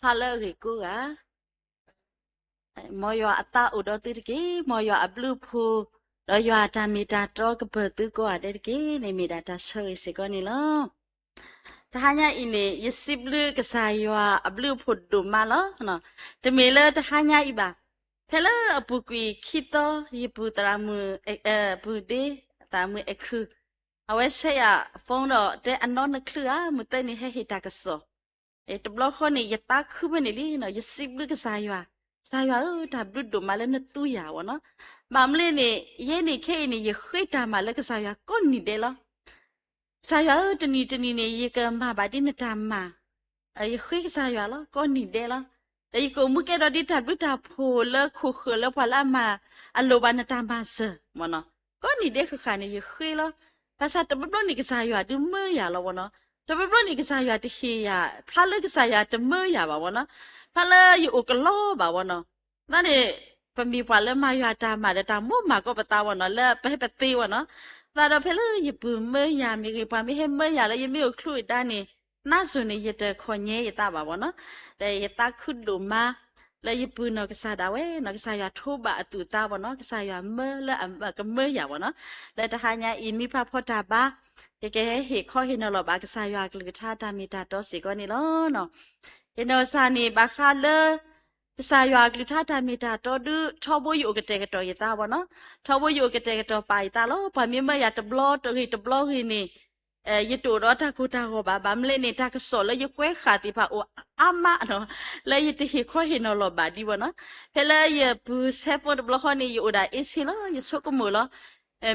ဖျါလၢအဂ့ၢ်ကိးဂၤ, မ်ယွၤအသးအိၣ်ဒီးသုတက့ၢ်. မ်ယွၤအဘျုးအဖှိၣ်, ဒီးယွၤအတၢ်မ့ၢ်တၢ်တီကပၢၤသုကိးဂၤဒဲးတက့ၢ်. န့ၣ်မ့ၢ်ဒၣ်တၢ်ဆၢဂ့ၤစ့ၢ်ကီးန့ၣ်လီၤ. တဟါညါအံၤန့ၣ် ယစံးဘျုးကစၢ်ယွၤအဘျုးအဖှိၣ်ဒိၣ်မးလီၤ. တမ့ၢ်လၢတဟါညါအံၤဘၣ်. ဖဲလၢအပူၤကွံာ်ခံသီ ယပုၢ်သရၣ်မုၣ်, ပုၢ်ဒ့, သရၣ်မုၣ်အဲၣ်ခုၣ်, အဝဲဆဲးယၤ phone ဒီးတဲအနီၢ်နချုၣ်ဧါ, မုၢ်သၢနံၤဟဲဟ့ၣ်တၢ်ကစီၣ် တဘျီဃီန့ၣ် ယသးခုဖဲန့ၣ်လံနီၤ, ယစံးဘျုးကစၢ်ယွၤ, ကစၢ်ယွၤဧၢ, တၢ်ဘျုးဒိၣ်မးလၢနသူယၤဝဲနီၤ. ဘၣ်မနုၤလဲၣ်န့ၣ် ယဲန့ၣ်ခဲအံၤန့ၣ် ယဃ့တၢ်မၤလၢကစၢ်ယွၤကိးနံၤဒဲးလီၤ. ကစၢ်ယွၤဧၢ, တနံၤတနံၤန့ၣ် ယကမၤဘၣ်ဒ်နတၢ်မၤ, ယဃ့ကစၢ်ယွၤလီၤ ကိးနံၤဒဲးလီၤ. ဒီးယကအိၣ်မူကဲဒီးဒ်တၢ်ဘျုးတၢ်ဖှိၣ်လၢခိၣ်ဃၢၤလၢပှၤလၢအမၤ အလိၣ်ဘၣ်နတၢ်မၤစၢၤမ့ၢ်နီၤ, ကိးနံၤဒဲးဃၣ်ဃၣ်န့ၣ် ယဃ့လီၤ. ဘၣ်ဆၣ်တဘျီဘျီန့ၣ် ကစၢ်ယွၤဒုးမၢယၤလီၤဝဲနီၤ. တဘျီဘျီန့ၣ် ကစၢ်ယွၤတဟ့ၣ်ယၤ, ဖျါလၢကစၢ်ယွၤတမၢယၤဘၣ်ဝဲနီၤ, ဖျါလၢယအိၣ်ကလီဘၣ်ဝဲနီၤ. သတးန့ၣ် ပမ့ၢ်ပှၤလၢမၤယွၤတၢ်မၤဒီးတၢ်မိၣ်မၤကီးပသးဝဲနီၤ, လၢပဟဲပသ့ဝဲနီၤ. သတးဒီးဖဲလၢယပုၢ်မၢယၤမ့ၢ်ဂ့ၤ, ပှၤမ့ၢ်ဟဲမၢယၤလၢယမ့ၢ်အိၣ်ချုးအဒါန့ၣ်, နါစိၤန့ၣ် ယတခီၣ်ညါယသးဘၣ်ဝဲနီၤ. ဒီးယသးခုဒိၣ်မး လၢယပုၢ်နီၢ်ကစၢ်ဒၣ်ဝဲနီၤ, ကစၢ်ယွၤထိးဘၣ်အသူၣ်အသးဝဲနီၤ, ကစၢ်ယွၤမၢလၢအကမၢယၤဝဲနီၤ. လၢတဟါညါအံၤ မ့ၢ်ဖးဖီတၢ်ဘါ, ယကဟဲဟ့ၣ်ခီဟ့ၣ်နီၤလီၤဘၣ်ကစၢ်ယွၤအကလုၢ်ကထါတၢ်မ့ၢ်တၢ်တီစ့ၢ်ကီးန့ၣ်လီၤ. ယနီၢ်ကစၢ်န့ၣ် ဘၣ်ဃးလၢ ကစၢ်ယွၤအကလုၢ်ကထါတၢ်မ့ၢ်တၢ်တီဒုး ထီဘိယအိၣ်ကတဲာ်ကတီၤယသးဝဲနီၤ, ထီဘိယအိၣ်ကတဲာ်ကတီၤပာ်ယသးလီၤ. ပှၤမ့ၢ်မၢယၤတဘျီတဂ့ၤတဘျီဂ့ၤန့ၣ် ယတအိၣ်ဒီးတၢ်ကိၢ်တၢ်ဂီၤဘၣ်, ဘၣ်မနုၤလဲၣ်န့ၣ် တၢ်ကစီၣ်လၢယကွဲးဃာ်သ့ၣ်တဖၣ်အိၣ်အါမးနီၤ, လၢယတဟ့ၣ်ခီဟ့ၣ်နီၤလီၤဘၣ်ဒံးဝဲနီၤ. ဖဲလၢယပုၢ်ဆဲးဖိတဘျီဃီန့ၣ် ယအိၣ်ဒၣ်အ့ဆ့လီၤ, ယဆိကမိၣ်လီၤ.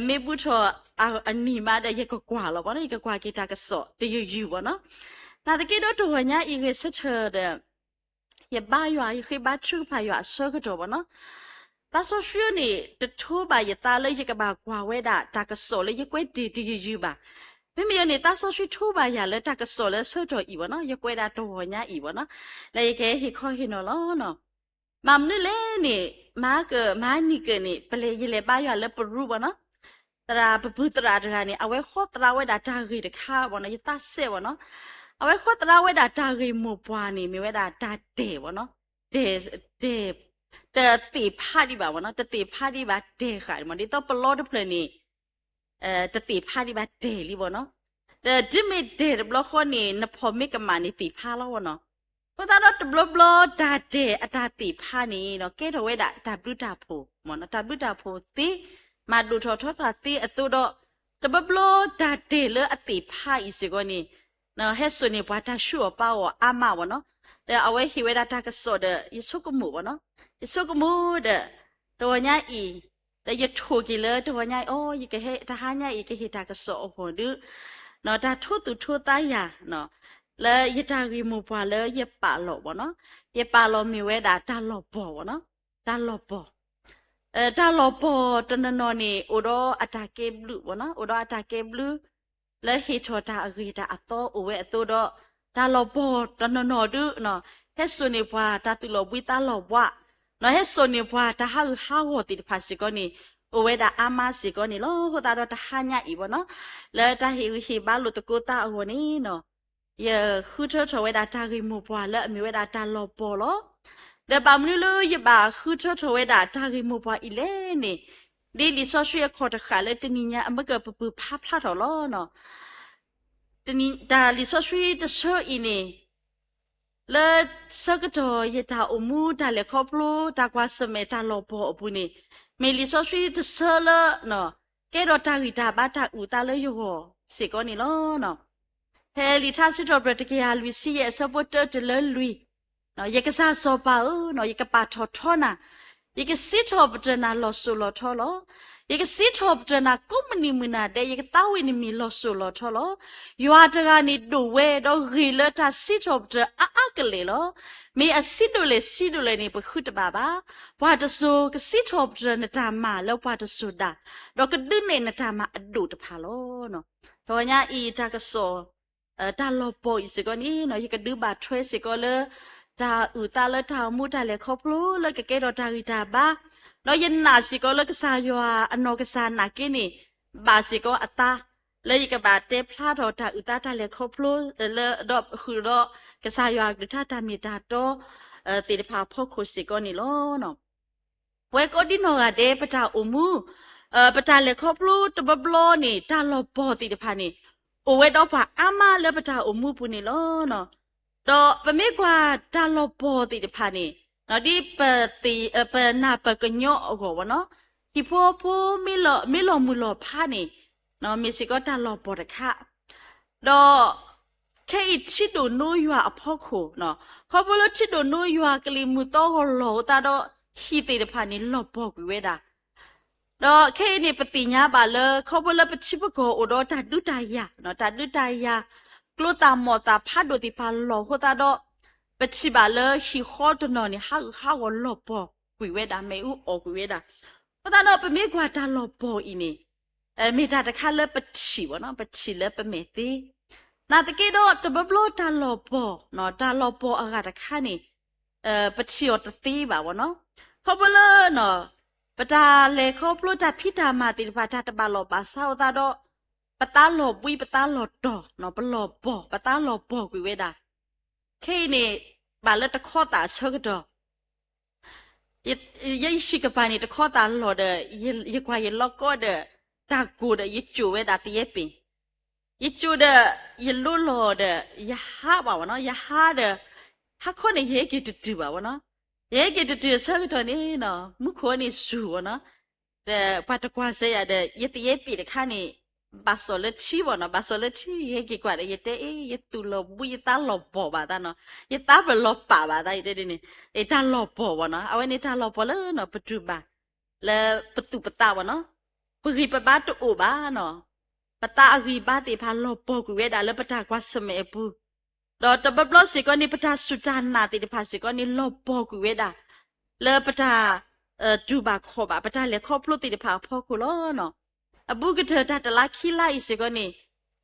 မ့ၢ်ဘူးထီၣ်အနံၤမးဒီး ယကကွၢ်လီၤဘၣ်နီၤ, ယကကွၢ်က့ၤတၢ်ကစီၣ်တယုၢ်ယုၢ်ဘၣ်နီၤ. နာ်သက့ဒီးတဂီၤညါအံၤဂဲၤဆၢထၢၣ်ဒီး ယဘါယွၤ, ယဃ့ဘါထုကဖၣ်ယွၤအဆၢကတီၢ်ဘၣ်နီၤ. သးစီဆှံန့ၣ် တထိးဘၣ်ယသးလၢယကဘၣ်ကွၢ်ဝဲဒၣ်တၢ်ကစီၣ်လၢယကွဲးတ့ၢ်တယုၢ်ယုၢ်ဘၣ်. မ့မ့ၢ်ယၤန့ၣ် သးစီဆှံထိးဘၣ်ယၤလၢတၢ်ကစီၣ်လၢဆၢကတီၢ်အံၤဘၣ်နီၤ, ယကွဲးဒၣ်တဂီၤညါအံၤဘၣ်နီၤ, လၢယကဟဲဟ့ၣ်ခီဟ့ၣ်နီၤလီၤနီၤ. ဘၣ်မနုၤလဲၣ်န့ၣ် မၤကၢၣ် မၤနံၤကၢၣ်န့ၣ် ပလဲၤ ယလဲၤဘါယွၤလၢပရူဘၣ်နီၤ. သရၣ် ပပုၢ်သရၣ်တဂၤန့ၣ် အဝဲဃီသရၣ်ဝဲဒၣ်တၢ်ဂ့ၢ်တခါဘၣ်နီၤ, ယသးစဲးဘၣ်နီၤ. အဝဲဃီသရၣ်ဝဲဒၣ်တၢ်ဂ့ၢ်မိၢ်ပှၢ်န့ၣ် မ့ၢ်ဝဲဒၣ်တၢ်တဲာ်ဘၣ်နီၤ, တဲာ်, တဲာ်, တသ့ၣ်ဖးဒံးဘၣ်ဘၣ်နီၤ, တသ့ၣ်ဖးဒံးဘၣ်တဲာ်ဃာ်မး, ဒ်သိးပလီတဖျၢၣ်န့ၣ် တသ့ၣ်ဖးဒံးဘၣ်တဲာ်လံဘၣ်နီၤ. ဒီးတုၤမ့ၢ်တဲာ်တဘျီဃီန့ၣ် နဖီၣ်မ့ၢ်ကမၣ်န့ၣ်သ့ၣ်ဖးလီၤဘၣ်နီၤ. အဃိသတးဒီးတဘျီဘျီတၢ်တဲာ်အတၢ်သ့ၣ်ဖးန့ၣ်နီၤ ကဲထီၣ်ဝဲဒၣ်တၢ်ဘျုးတၢ်ဖှိၣ်မးနီၤ, တၢ်ဘျုးတၢ်ဖှိၣ်သ့, မၤဒိၣ်ထီၣ်ထီထီၣ်သ့အသိးဒီး တဘျီဘျီတၢ်တဲာ်လၢအသ့ၣ်ဖးအံၤစ့ၢ်ကီးန့ၣ် ဟဲစိာ်န့ၢ်ပှၤတၢ်ဆူးအီၣ်ပာ်အီၤအါမးဘၣ်နီၤ. ဒီးအဝဲဟ့ၣ်ဝဲဒၣ်တၢ်ကစီၣ်ဒီး ယဆိကမိၣ်ဘၣ်နီၤ, ယဆိကမိၣ်ဒီး တဂီၤညါအံၤ, ဒီးယထိၣ်က့ၤလၢတဂီၤညါအံၤ အီ ယကဟဲ တဟါညါအံၤ ကဟ့ၣ်တၢ်ကစီၣ်အဂီၢ်ဒီး တၢ်ထိသူၣ်ထိသးယၤ လၢယတၢ်ဂ့ၢ်မိၢ်ပှၢ်လၢယပာ်လီၤဘၣ်နီၤ, ယပာ်လီၤမ့ၢ်ဝဲဒၣ်တၢ်လီၤပီၢ်ဘၣ်နီၤ, တၢ်လီၤပီၢ် တၢ်လီၤပီၢ်တနီၤနီၤန့ၣ် အိၣ်ဒီးအတၢ်ကဲဘျုးဘၣ်နီၤ, အိၣ်ဒီးအတၢ်ကဲဘျုး လၢဟ့ၣ်ထီၣ်တၢ်အဂ့ၤတၢ်အသီအိၣ်ဝဲအသိးဒီး တၢ်လီၤပီၢ်တနီၤနီၤဒုး ဟဲစိာ်န့ၢ်ပှၤတၢ်သူၣ်လီၤဘှံးသးလီၤဘှါ, ဟဲစိာ်န့ၢ်ပှၤတၢ်ဟးဂူာ်ဟးဂီၤသ့ၣ်တဖၣ်စ့ၢ်ကီးန့ၣ် အိၣ်ဝဲဒၣ်အါမးစ့ၢ်ကီးန့ၣ်လီၤ. အဃိသတးဒီးတဟါညါအံၤဘၣ်နီၤ, လၢတၢ်ဟ့ၣ်ဂံၢ်ဟ့ၣ်ဘါလိာ်သကိးသးအဂီၢ်န့ၣ်နီၤ ယဃုထၢထီၣ်ဝဲဒၣ်တၢ်ဂ့ၢ်မိၢ်ပှၢ်လၢအမ့ၢ်ဝဲဒၣ်တၢ်လီၤပီၢ်လီၤ. ဒီးဘၣ်မနုၤလၢယဘၣ်ဃုထၢထီၣ်ဝဲဒၣ်တၢ်ဂ့ၢ်မိၢ်ပှၢ်အံၤလဲၣ်န့ၣ်, ဒ်လံာ်စီဆှံအခီၣ်တဃာ်လၢတနံၤညါအမ့ၢ်ကပပုာ်ဖးဖျါထီၣ်လီၤ. တၢ်လံာ်စီဆှံတဆၢအံၤန့ၣ် လၢဆၢကတီၢ်ယတၢ်အိၣ်မူတၢ်လဲၤခီဖျိတၢ်ကွၢ်ဆၢၣ်မဲာ်တၢ်လီၤပီၢ်အပူၤန့ၣ်, မ့ၢ်လံာ်စီဆှံတဆၢလၢ ကဲထီၣ်တၢ်ဂံၢ်တၢ်ဘါတၢ်အုၣ်သးလၢယဂီၢ်စ့ၢ်ကီးန့ၣ်လီၤ. ဖဲလံာ်ထါစံးထီၣ်ပတြၢၤတကယၤလွံၢ်ဆံယဲၢ်အဆၢဖိတၢတုၤလၢလွံၢ်, ယကစၢ်စီၤပၤဧၢ, ယကပာ်ထီၣ်ထီနၤ, ယကစံးထီၣ်ပတြၢၤနၤလီၤစိၤလီၤထီလီၤ. ယကစံးထီၣ်ပတြၢၤနၤကိးမုၢ်နံၤမုၢ်နၤဒဲး, ယကသးဝံၣ်နမံၤလီၤစိၤလီၤထီလီၤ. ယွၤတဂၤန့ၣ်ဒိၣ်ဝဲဒီးဂ့ၤလၢတၢ်စံးထီၣ်ပတြၢၤအါအါကလဲာ်လီၤ. မ့ၢ်အဆံးဒိၣ်လဲၣ်ဆံးဒိၣ်လဲၣ်န့ၣ် ပဃုတဘၣ်ဘၣ်. ပှၤတစိၤကစံးထီၣ်ပတြၢၤနတၢ်မၤလၢပှၤတစိၤဒၣ်, ဒီးကဒုးနဲၣ်နတၢ်မၤအဒိၣ်တဖၣ်လီၤ. တဂီၤညါအံၤတၢ်ကစီၣ် တၢ်လီၤပီၢ်အံၤစ့ၢ်ကီးန့ၣ် ယကဒုးဘၣ်ထွဲစ့ၢ်ကီးလၢ တၢ်အုၣ်သးလၢတၢ်အိၣ်မူတၢ်လဲၤခီဖျိလၢကကဲထီၣ်တၢ်ဂံၢ်တၢ်ဘါ, ဒီးယနာ်စ့ၢ်ကီးလၢကစၢ်ယွၤအနီၢ်ကစၢ်နာ်က့န့ၣ် ဘၣ်စ့ၢ်ကီးအသး, လၢယကဘၣ်တဲဖျါထီၣ်တၢ်အုၣ်သးတၢ်လဲၤခီဖျိ လၢဒီးဃုာ်ဒီး ကစၢ်ယွၤအကလုၢ်ကထါတၢ်မ့ၢ်တၢ်တီ သ့ၣ်တဖၣ်အဖီခိၣ်စ့ၢ်ကီးန့ၣ်လီၤ. ပဝဲကိးဒံနီၢ်ဂၤဒဲး ပတၢ်အိၣ်မူ ပတၢ်လဲၤခီဖျိတဘျီဘျီန့ၣ် တၢ်လီၤပီၢ်သ့ၣ်တဖၣ်န့ၣ် အိၣ်ဝဲဒီးပှၤအါမးလၢပတၢ်အိၣ်မူပူၤန့ၣ်လီၤ. ဒီးပမ့ၢ်ကွၢ်တၢ်လီၤပီၢ်သ့ၣ်တဖၣ်န့ၣ် ဒ်ပသ့ၣ် ပနၢ်ပၢၢ်ကညီအဂီၢ်ဝဲနီၤ, ဟံၣ်ဖိဃီဖိမ့ၢ်လီၤ မ့ၢ်လီၤမုၢ်လီၤဖးန့ၣ် မ့ၢ်စ့ၢ်ကီးတၢ်လီၤပီၢ်တခါ, ဒီး ခဲအံၤထံဒိၣ်နိယွၤအဖီခိၣ်, ခီဖျိလၢထံဒိၣ်နိယွၤကလံၤမုၢ်သီဂီၤလီၤအသးဒီး ဟံၣ်သ့ၣ်တဖၣ်န့ၣ်လီၤပီၢ်ကွံာ်ဝဲဒၣ် ဒီးခဲအံၤန့ၣ် ပသ့ၣ်ညါဘၣ်လၢ ခီဖျိလၢပထံပကီၢ်အိၣ်ဒီးတၢ်ဒုးတၢ်ယၤ, တၢ်ဒုးတၢ်ယၤ, ကျိသၣ်မီၣ်သၣ်ဖးဒိၣ်သ့ၣ်တဖၣ်လီၤအဃိသတးဒီး ပထံၣ်ဘၣ်လၢဟံၣ်ဃီတနီၤန့ၣ် ဟးဂူာ်ဟးဂီၤလီၤပီၢ်ကွံာ်ဝဲဒၣ်, မ့ၣ်အူအီၣ်ကွံာ်ဝဲဒၣ်. အဃိသတးဒီး ပမ့ၢ်ကွၢ်တၢ်လီၤပီၢ်အံၤန့ၣ် မ့ၢ်တၢ်တခါလၢပထံၣ်ဝဲနီၤ, ပထံၣ်လၢပမဲာ်သ့, နာ်သက့ဒီး တဘျီဘျီတၢ်လီၤပီၢ်, တၢ်လီၤပီၢ်အဂၤတခါန့ၣ် ပထံၣ်အီၤတသ့ဘၣ်ဝဲနီၤ. ခီဖျိလၢ ပတၢ်လဲၤခီဖျိတၢ်ဖံးတၢ်မၤသ့ၣ်တဖၣ် တၢ်တဘၣ်လီၢ်ဘၣ်စးအဃိသတးဒီး ပသးလီၤဘှံး ပသးလီၤတီၤ, ပလီၤပီၢ် ပသးလီၤပီၢ်ကွံာ်ဝဲဒၣ်. ခဲအံၤန့ၣ် ဘၣ်လၢတခီသၣ်အဆၢကတီၢ် ယဲယဟံၣ်ကပၤန့ၣ် တခီသၣ်လီၤဒီး ယကွၢ်ယလီၤကီဒီး တၢ်ကိၢ်ဒီး ယကိာ်ဝဲဒၣ်သယဲပ့ၤ, ယကိာ်ဒီး ယလိလီၤဒီး ယဟးဘၣ်ဝဲနီၤ, ယဟးဒီး ဟါခီန့ၣ် ယဟဲက့ၤတတုၤဘၣ်ဝဲနီၤ. ယဟဲက့ၤတတုၤအဆၢကတီၢ်န့ၣ်နီၤ မူခိၣ်န့ၣ်စူၤဝဲနီၤ, ဒီးပှၤတကွၢ်စဲယၤဒီး ယသယဲပ့ၤတခါန့ၣ် ဘၣ်စီၣ်လၢထံဝဲနီၤ, ဘၣ်စီၣ်လၢထံ ယဟဲက့ၤကွၢ်ဒီး ယတဲအ့ ယသူၣ်လီၤဘှံး ယသးလီၤပီၢ်ဘၣ်သးနီၤ, ယသးပလီၤပာ်ဘၣ်သး ယတဲဒ်န့ၣ်, အ့ တၢ်လီၤပီၢ်ဝဲနီၤ, အဝဲန့ၣ်တၢ်လီၤပီၢ်လၢနီၤ ပတူၢ်ဘၣ် လၢပသူၣ်ပသးဝဲနီၤ, ပဂံၢ်ပဘါတအိၣ်ဘၣ်နီၤ, ပသးအဂံၢ်ဘါသ့ၣ်တဖၣ်လီၤပီၢ်ကွံာ်ဝဲဒၣ်လၢပတၢ်ကွၢ်ဆၢၣ်မဲာ်အပူၤ, ဒီးတဘျီဘျီစ့ၢ်ကီးန့ၣ် ပတၢ်စူၢ်တၢ်နာ်သ့ၣ်တဖၣ်စ့ၢ်ကီးန့ၣ် လီၤပီၢ်ကွံာ်ဝဲဒၣ် လၢပတၢ် တူၢ်ဘၣ်ခီၣ်ဘၣ် ပတၢ်လဲၤခီဖျိသ့ၣ်တဖၣ်အဖီခိၣ်လီၤ. အဘူးကတၢၢ်တၢ်တလါခံလါအံၤစ့ၢ်ကီးန့ၣ်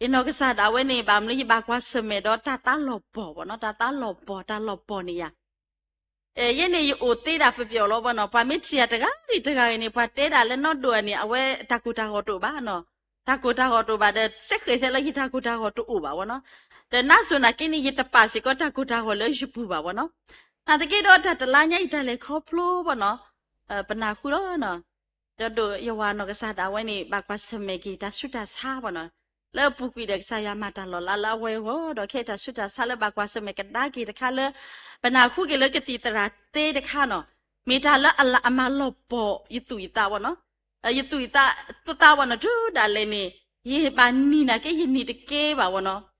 ယနီၢ်ကစၢ်ဒၣ်ဝဲန့ၣ် ဘၣ်မနုၤယဘၣ်ကွၢ်ဆၢၣ်မဲာ်ဒီးတၢ်သးလီၤပီၢ်ဝဲနီၤ, တၢ်သးလီၤပီၢ် တၢ်လီၤပီၢ်န့ၣ်ယၤ ယဲန့ၣ်ယအိၣ်သ့ဒၣ်ပပျီၣ်လီၤဘၣ်နီၤ, ပှၤမ့ၢ်ထံၣ်ယၤတဂၤဂ့ၤတဂၤဂ့ၤန့ၣ် ပှၤတဲဒၣ်လၢနီၢ်ဒိၣ်အန့ၣ် အဝဲတၢ်ကိၢ်တၢ်ဂီၤတအိၣ်ဘၣ်နီၤ, တၢ်ကိၢ်တၢ်ဂီၤတအိၣ်ဘၣ်ဒီး စဲဃဲးစဲလၢယတၢ်ကိၢ်တၢ်ဂီၤတအိၣ်ဘၣ်ဝဲနီၤ, ဒီးနါစိၤနာ်က့န့ၣ် ယတပာ်စ့ၢ်ကီးတၢ်ကိၢ်တၢ်ဂီၤလၢယပူၤဘၣ်ဝဲနီၤ, နာ်သက့ဒီးတၢ်တလါညါအံၤတၢ်လဲၤခီဖျိဘၣ်နီၤ, ပနၢ်ဟူလီၤနီၤ ဒီးဒိၣ်ယဝၤနီၢ်ကစၢ်ဒၣ်ဝဲန့ၣ် ဘၣ်ကွၢ်ဆၢၣ်မဲာ်က့ၤတၢ်ဆူးတၢ်ဆါဘၣ်နီၤ, လၢအပူၤကွံာ်ဒီးကစၢ်ယွၤမၤတၢ်လီၤလးလၢအဝဲအဂီၢ် ဒီးခဲအံၤတၢ်ဆူးတၢ်ဆါလၢဘၣ်ကွၢ်ဆၢၣ်မဲာ်ကဒါက့ၤတခါလၢ ပနၢ်ဟူက့ၤလၢကသံၣ်သရၣ်သ့တခါနီၤ, မ့ၢ်တၢ်လၢအမၤလီၤပီၢ်ယသူၣ်ယသးဘၣ်နီၤ, ယသူၣ်ယသးသးဘၣ်နီၤ တုၤဒၣ်လဲာ်န့ၣ် ယဘၣ်နံၤနာ်က့ ယနံၤတကဲဘၣ်ဝဲနီၤ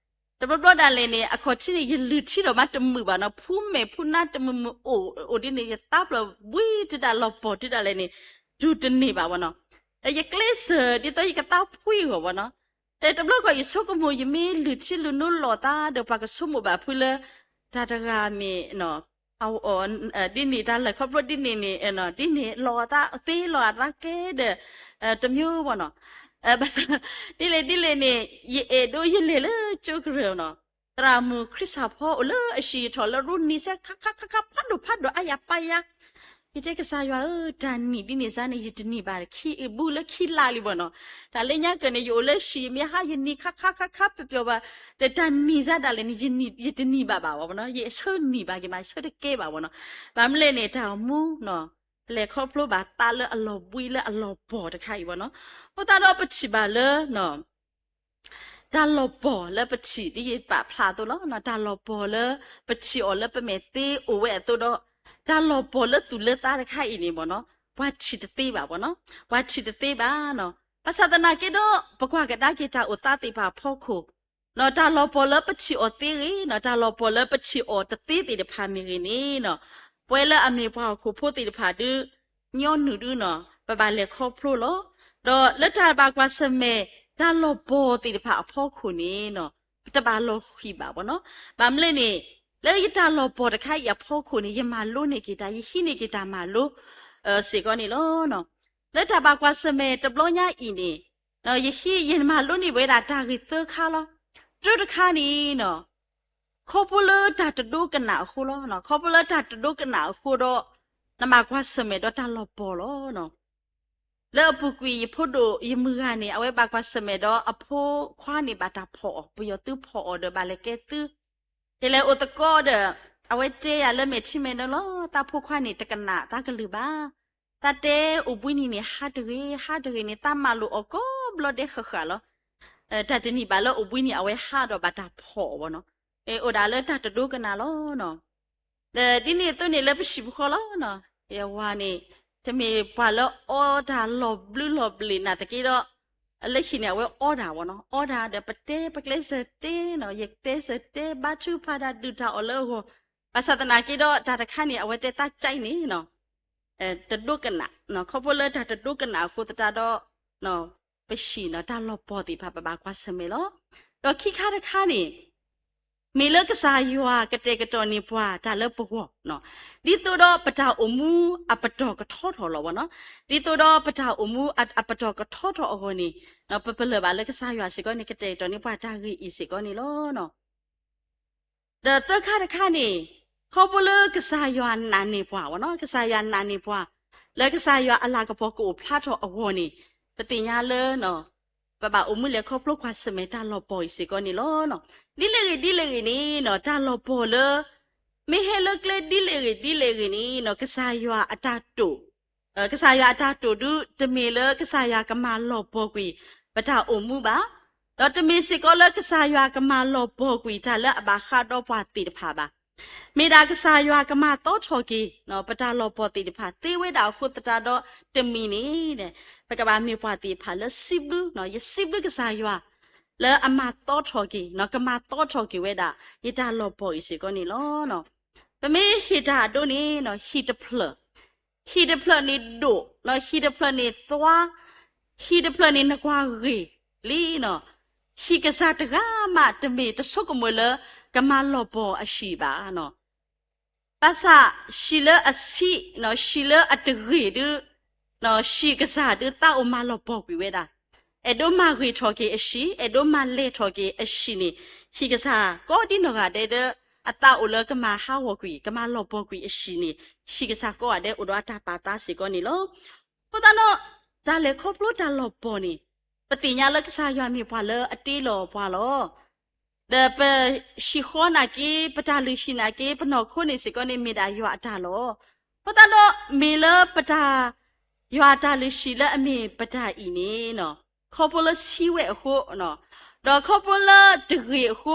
တဘျီဘျီဒၣ်လဲာ်န့ၣ် အခီၣ်ထံးန့ၣ် ယလုၢ်ထံဒီးမးတမုာ်ဘၣ်နီၤ, ဖူမဲာ်ဖူနါတမုာ်မုာ်အိၣ်အိၣ်ဒ်န့ၣ် ယသးပျီၢ်ဘှံး တုၤဒၣ်လီၤပီၢ်တုၤဒၣ်လဲာ်န့ၣ် တူၢ်တန့ၢ်ဘၣ်ဝဲနီၤ, ယကျဲစၢၤဒ်သိးယကသးဖှံအဂီၢ်ဝဲနီၤ, တဘျီဃီယဆိကမိၣ် ယမ့ၢ်လုၢ်ထံလုၢ်နိလီၤသးဒီး ပှၤကဆိကမိၣ်ဘၣ်ဖုလၢ တၢ်တဂၤမ့ၢ် ဒ်န့ၣ် တၢ်လဲၤခီဖျိဒ်န့ၣ်န့ၣ် ဒ်န့ၣ်လီၤသးသ့လီၤသးကဲဒီး တမျိုးဝဲနီၤ, ဘၣ်ဆၣ် ဒ်လဲၣ်ဒ်လဲၣ်န့ၣ် ယအဲၣ်ဒိးယလဲၤလၢကၠိကရၢၢ်နီၤ, သရၣ်မုၣ်ခရံာ်စၢ်ဖီအိၣ်လၢအဟံၣ်အထီၣ်လၢရူနံၤစဲခါခါခါခါ ဖးဒိၣ်ဖးဒိၣ်အါယၤပာ်ယၤ, ယတဲကစၢ်ယွၤဧၢ တၢ်နံၤဒ်န့ၣ်စါန့ၣ် ယတနံၤဘၣ် ဘူးလၢခံလါလံဘၣ်နီၤ, တၢ်လၢညါကၢၢ်န့ၣ် ယအိၣ်လၢဟံၣ်မ့ၢ်ဟါ ယနံၤခါခါခါခါပပျီၢ်ဘၣ်, ဒီးတၢ်နံၤစါဒၣ်လဲာ်န့ၣ် ယတနံၤဘၣ်ဘၣ်ဝဲနီၤ, ယဆၢနံၤဘၣ်က့ၤမး ဆၢတကဲဘၣ်ဝဲနီၤ, ဘၣ်မနုၤလဲၣ်န့ၣ် တၢ်အိၣ်မူ လဲၤခီဖျိဘၣ်သးလၢအလီၤဘှံးလၢအလီၤပီၢ်တခါအံၤဝဲနီၤ, အဃိသတးဒီးပထံၣ်ဘၣ်လၢ တၢ်လီၤပီၢ်လၢပထံၣ်ဒ်ယပာ်ဖျါအသိးလီၤ, တၢ်လီၤပီၢ်လၢပထံၣ်အီၤလၢပမဲာ်သ့အိၣ်ဝဲအသိးဒီး တၢ်လီၤပီၢ်လၢသူၣ်လၢသးတခါအံၤန့ၣ်မ့ၢ်နီၤ ပှၤထံၣ်တသ့ဘၣ်ဝဲနီၤ, ပှၤထံၣ်တသ့ဘၣ်နီၤ, ဘၣ်ဆၣ်သနာ်က့ဒီး ပကွၢ်ကဒါက့ၤတၢ်အိၣ်သးသ့ၣ်တဖၣ်အဖီခိၣ် တၢ်လီၤပီၢ်လၢပထံၣ်အီၤသ့ဂ့ၤနီၤ, တၢ်လီၤပီၢ်လၢပထံၣ်အီၤတသ့သ့ၣ်တဖၣ်မ့ၢ်ဂ့ၤန့ၣ်နီၤ, ပဝဲလၢအမ့ၢ်ပှၤဟီၣ်ခိၣ်ဖိသ့ၣ်တဖၣ်ဒုး ညီနုၢ်ဒုနီၤ ပဘၣ်လဲၤခီဖျိလီၤ. ဒီးလၢတၢ်ဘၣ်ကွၢ်ဆၢၣ်မဲာ် တၢ်လီၤပီၢ်သ့ၣ်တဖၣ်အဖီခိၣ်န့ၣ်နီၤ ပတဘၣ်လီၤဃံၤဘၣ်ဝဲနီၤ. ဘၣ်မနုၤလဲၣ်န့ၣ် လၢယတၢ်လီၤပီၢ်တခါအံၤအဖီခိၣ်န့ၣ် ယမၤလိန့ၢ်က့ၤတၢ် ယဟံးန့ၢ်က့ၤတၢ်မၤလိ စ့ၢ်ကီးန့ၣ်လီၤ. လၢတၢ်ဘၣ်ကွၢ်ဆၢၣ်မဲာ်တဘျီညါအံၤန့ၣ် ယဟံး ယမၤလိန့ၢ်ဝဲဒၣ်တၢ်ဂ့ၢ်သၢခါလီၤ. တၢတခါန့ၣ်နီၤ ခီဖျိလၢတၢ်တဒိကနၣ်အဃိလီၤ. ခီဖျိလၢတၢ်တဒိကနၣ်အဃိဒီး နဘၣ်ကွၢ်ဆၢၣ်မဲာ်ဒီးတၢ်လီၤပီၢ်လီၤ. လၢအပူၤကွံာ်ယဖိဒိၣ်ယမုၢ်ဂၤန့ၣ် အဝဲဘၣ်ကွၢ်ဆၢၣ်မဲာ်ဒီးအဖိခွါန့ၣ် ဘၣ်တၢ်ဖီၣ်အီၤ, ပယီၤသုဖီၣ်အီၤဒီးဘၣ်လဲၤကဲသု, ယလဲၤအိၣ်သကိးဒီး အဝဲတဲယၤလၢမဲာ်ထံမဲာ်နိလီၤ, သးဖိခွါန့ၣ် တကနၣ်သးကလုၢ်ဘၣ်. သးတဲအိၣ်ဘှံးနံၤန့ၣ် ဟးတဂ့ၤ, ဟးတဂ့ၤန့ၣ် သးမၤလိာ်အီၤကိးဘျီဒဲးဃၣ်ဃၣ်လီၤ. တၢ်တနံၤဘၣ်လၢအိၣ်ဘှံးနံၤ အဝဲဟးဒီးဘၣ်တၢ်ဖီၣ်အီၤဘၣ်နီၤ, အိၣ်ဒၣ်လၢတၢ်တဒိကနၣ်လီၤနီၤ. ဒီးဒ်န့ၣ်အသိးန့ၣ်လၢပဟံၣ်ပဃီလီၤနီၤ, ယဝၤန့ၣ် တမ့ၢ်ပှၤလၢအီတၢ်လီၤဘျုးလီၤဘျ့းနာ်သက့ဒီး, လၢခံန့ၣ် အဝဲအီတၢ်ဘၣ်နီၤ, အီတၢ်ဒီးပတဲပကျဲးစၢးတဲနီၤ, ယကျဲးစၢးတဲ ဘါထုကဖၣ်တၢ် ဒုၣ်တၢ်အီၣ်လၢအဂီၢ်, ဘၣ်ဆၣ်သနာ်က့ဒီး တၢ်တခါန့ၣ် အဝဲတဲသးကၠဲးန့ၣ်နီၤ တဒိကနၣ်, ခီဖျိလၢတၢ်တဒိကနၣ်အဃိသတးဒီး ပဟံၣ်နီၤ တၢ်လီၤပှီၢ်သ့ၣ်တဖၣ် ပဘၣ်ကွၢ်ဆၢၣ်မဲာ်လီၤ. ဒီးခံခါတခါန့ၣ် မ့ၢ်လၢကစၢ်ယွၤကတဲာ်ကတီၤန့ၢ်ပှၤတၢ်လၢပဂီၢ်နီၤ, ဒ်သိးဒီးပတၢ်အိၣ်မူအပတီၢ်ကထီထီၣ်လီၤဘၣ်နီၤ, ဒ်သိးဒီးပတၢ်အိၣ်မူအပတီၢ်ကထီထီၣ်အဂီၢ်န့ၣ်, ပပလၢၢ်ဘၣ်လၢကစၢ်ယွၤစ့ၢ်ကီးန့ၣ် ကတဲာ်ကတီၤန့ၢ်ပှၤတၢ်ဂ့ၢ်အံၤစ့ၢ်ကီးန့ၣ်လီၤ. ဒီးသၢခါတခါန့ၣ်, ခီဖျိလၢကစၢ်ယွၤနာ်န့ၢ်ပှၤဘၣ်နီၤ, ကစၢ်ယွၤနာ်န့ၢ်ပှၤ လၢကစၢ်ယွၤအလၤကပီၤကအိၣ်ဖျါထီၣ်အဂီၢ်န့ၣ်, ပသ့ၣ်ညါလၢ ပဘၣ်အိၣ်မူလဲၤခီဖျိကွၢ်ဆၢၣ်မဲာ်တၢ်လီၤပှီၢ်အံၤစ့ၢ်ကီးန့ၣ်လီၤ. ဒ်လဲၣ်ဂ့ၤဒ်လဲၣ်ဂ့ၤန့ၣ်နီၤ, တၢ်လီၤပှီၢ်လၢ မ့ၢ်ဟဲလၢကျဲဒ်လဲၣ်ဂ့ၤဒ်လဲၣ်ဂ့ၤန့ၣ်နီၤ, ကစၢ်ယွၤအတၢ်တိာ်, ကစၢ်ယွၤအတၢ်တိာ်ဒုး တမ့ၢ်လၢကစၢ်ယွၤကမၤလီၤပှီၢ်ကွံာ် ပတၢ်အိၣ်မူဘၣ်, ဒီးတမ့ၢ်စ့ၢ်ကီးလၢကစၢ်ယွၤကမၤလီၤပှီၢ်ကွံာ်တၢ်လၢအဘၣ်ဃးဒီးပှၤသ့ၣ်တဖၣ်ဘၣ်. မ့ၢ်ဒၣ်ကစၢ်ယွၤကမၤသီထီၣ်က့ၤ ပတၢ်လီၤပှီၢ်သ့ၣ်တဖၣ်သ့ဝဲဒၣ်အဃိသတးဒီး တမံၤန့ၣ် ပကဘၣ်မ့ၢ်ပှၤသ့ၣ်တဖၣ်လၢစံးဘျုး, ယစံးဘျုးကစၢ်ယွၤ လၢအမၤသီထီၣ်က့ၤ, ကမၤသီထီၣ်က့ၤဝဲဒၣ် ယတၢ်လီၤပှီၢ်အံၤစ့ၢ်ကီးန့ၣ်လီၤ. ပမ့ၢ်ဟ့ၣ်တၢ်အဒိန့ၣ် ဟံၣ်တဖျၢၣ်, ဟံၣ်တဖျၢၣ်န့ၣ်ဒိၣ်, ဟံၣ်တဖျၢၣ်န့ၣ်သွါ, ဟံၣ်တဖျၢၣ်န့ၣ်နကွၢ်ဂ့ၤလံနီၤ, ဟံၣ်ကစၢ်တဂၤမးတမ့ၢ်တဆိကမိၣ်လၢ ကမၤလီၤပှီၢ်အဟံၣ်ဘၣ်နီၤ. ဘၣ်ဆၣ်ဟံၣ်လၢအဆံး, ဟံၣ်လၢအတဂ့ၤဒုး, ဟံၣ်ကစၢ်ဒုးသးအိၣ်မၤလီၤပှီၢ်ကွံာ်ဝဲဒၣ်, အဲၣ်ဒိးမၤဂ့ၤထီၣ်က့ၤအဟံၣ်, အဲၣ်ဒိးမၤလဲၢ်ထီၣ်က့ၤအဟံၣ်န့ၣ်, ဟံၣ်ကစၢ်ကိးဒ်နီၢ်ဂၤဒဲးဒီး အသးအိၣ်လၢကမၤဟးဂီၤကွံာ်, ကမၤလီၤပှီၢ်ကွံာ်အဟံၣ်န့ၣ်, ဟံၣ်ကစၢ်ကိးဂၤဒဲးအိၣ်ဒီးအတၢ်ပာ်သးစ့ၢ်ကီးန့ၣ်လီၤ. အဃိသတးဒီး တၢ်လဲၤခီဖျိတၢ်လီၤပှီၢ်န့ၣ်, ပသ့ၣ်ညါလၢကစၢ်ယွၤမ့ၢ်ပှၤလၢအတ့လီၤပှၤလီၤ. ဒီးပဟံၣ်ဃီနာ်က့, ပတၢ်လုၢ်ဟံၣ်နာ်က့, ပနီၢ်ခိန့ၣ်စ့ၢ်ကီးန့ၣ် မ့ၢ်ဒၣ်ယွၤအတၢ်လီၤ. အဃိသတးဒီး မ့ၢ်လၢပတၢ်, ယွၤအတၢ်လုၢ်ဟံၣ်လၢအမ့ၢ်ပတၢ်အံၤန့ၣ်, ခီဖျိလၢဆံးဝဲအဃိ, ဒီးခီဖျိလၢ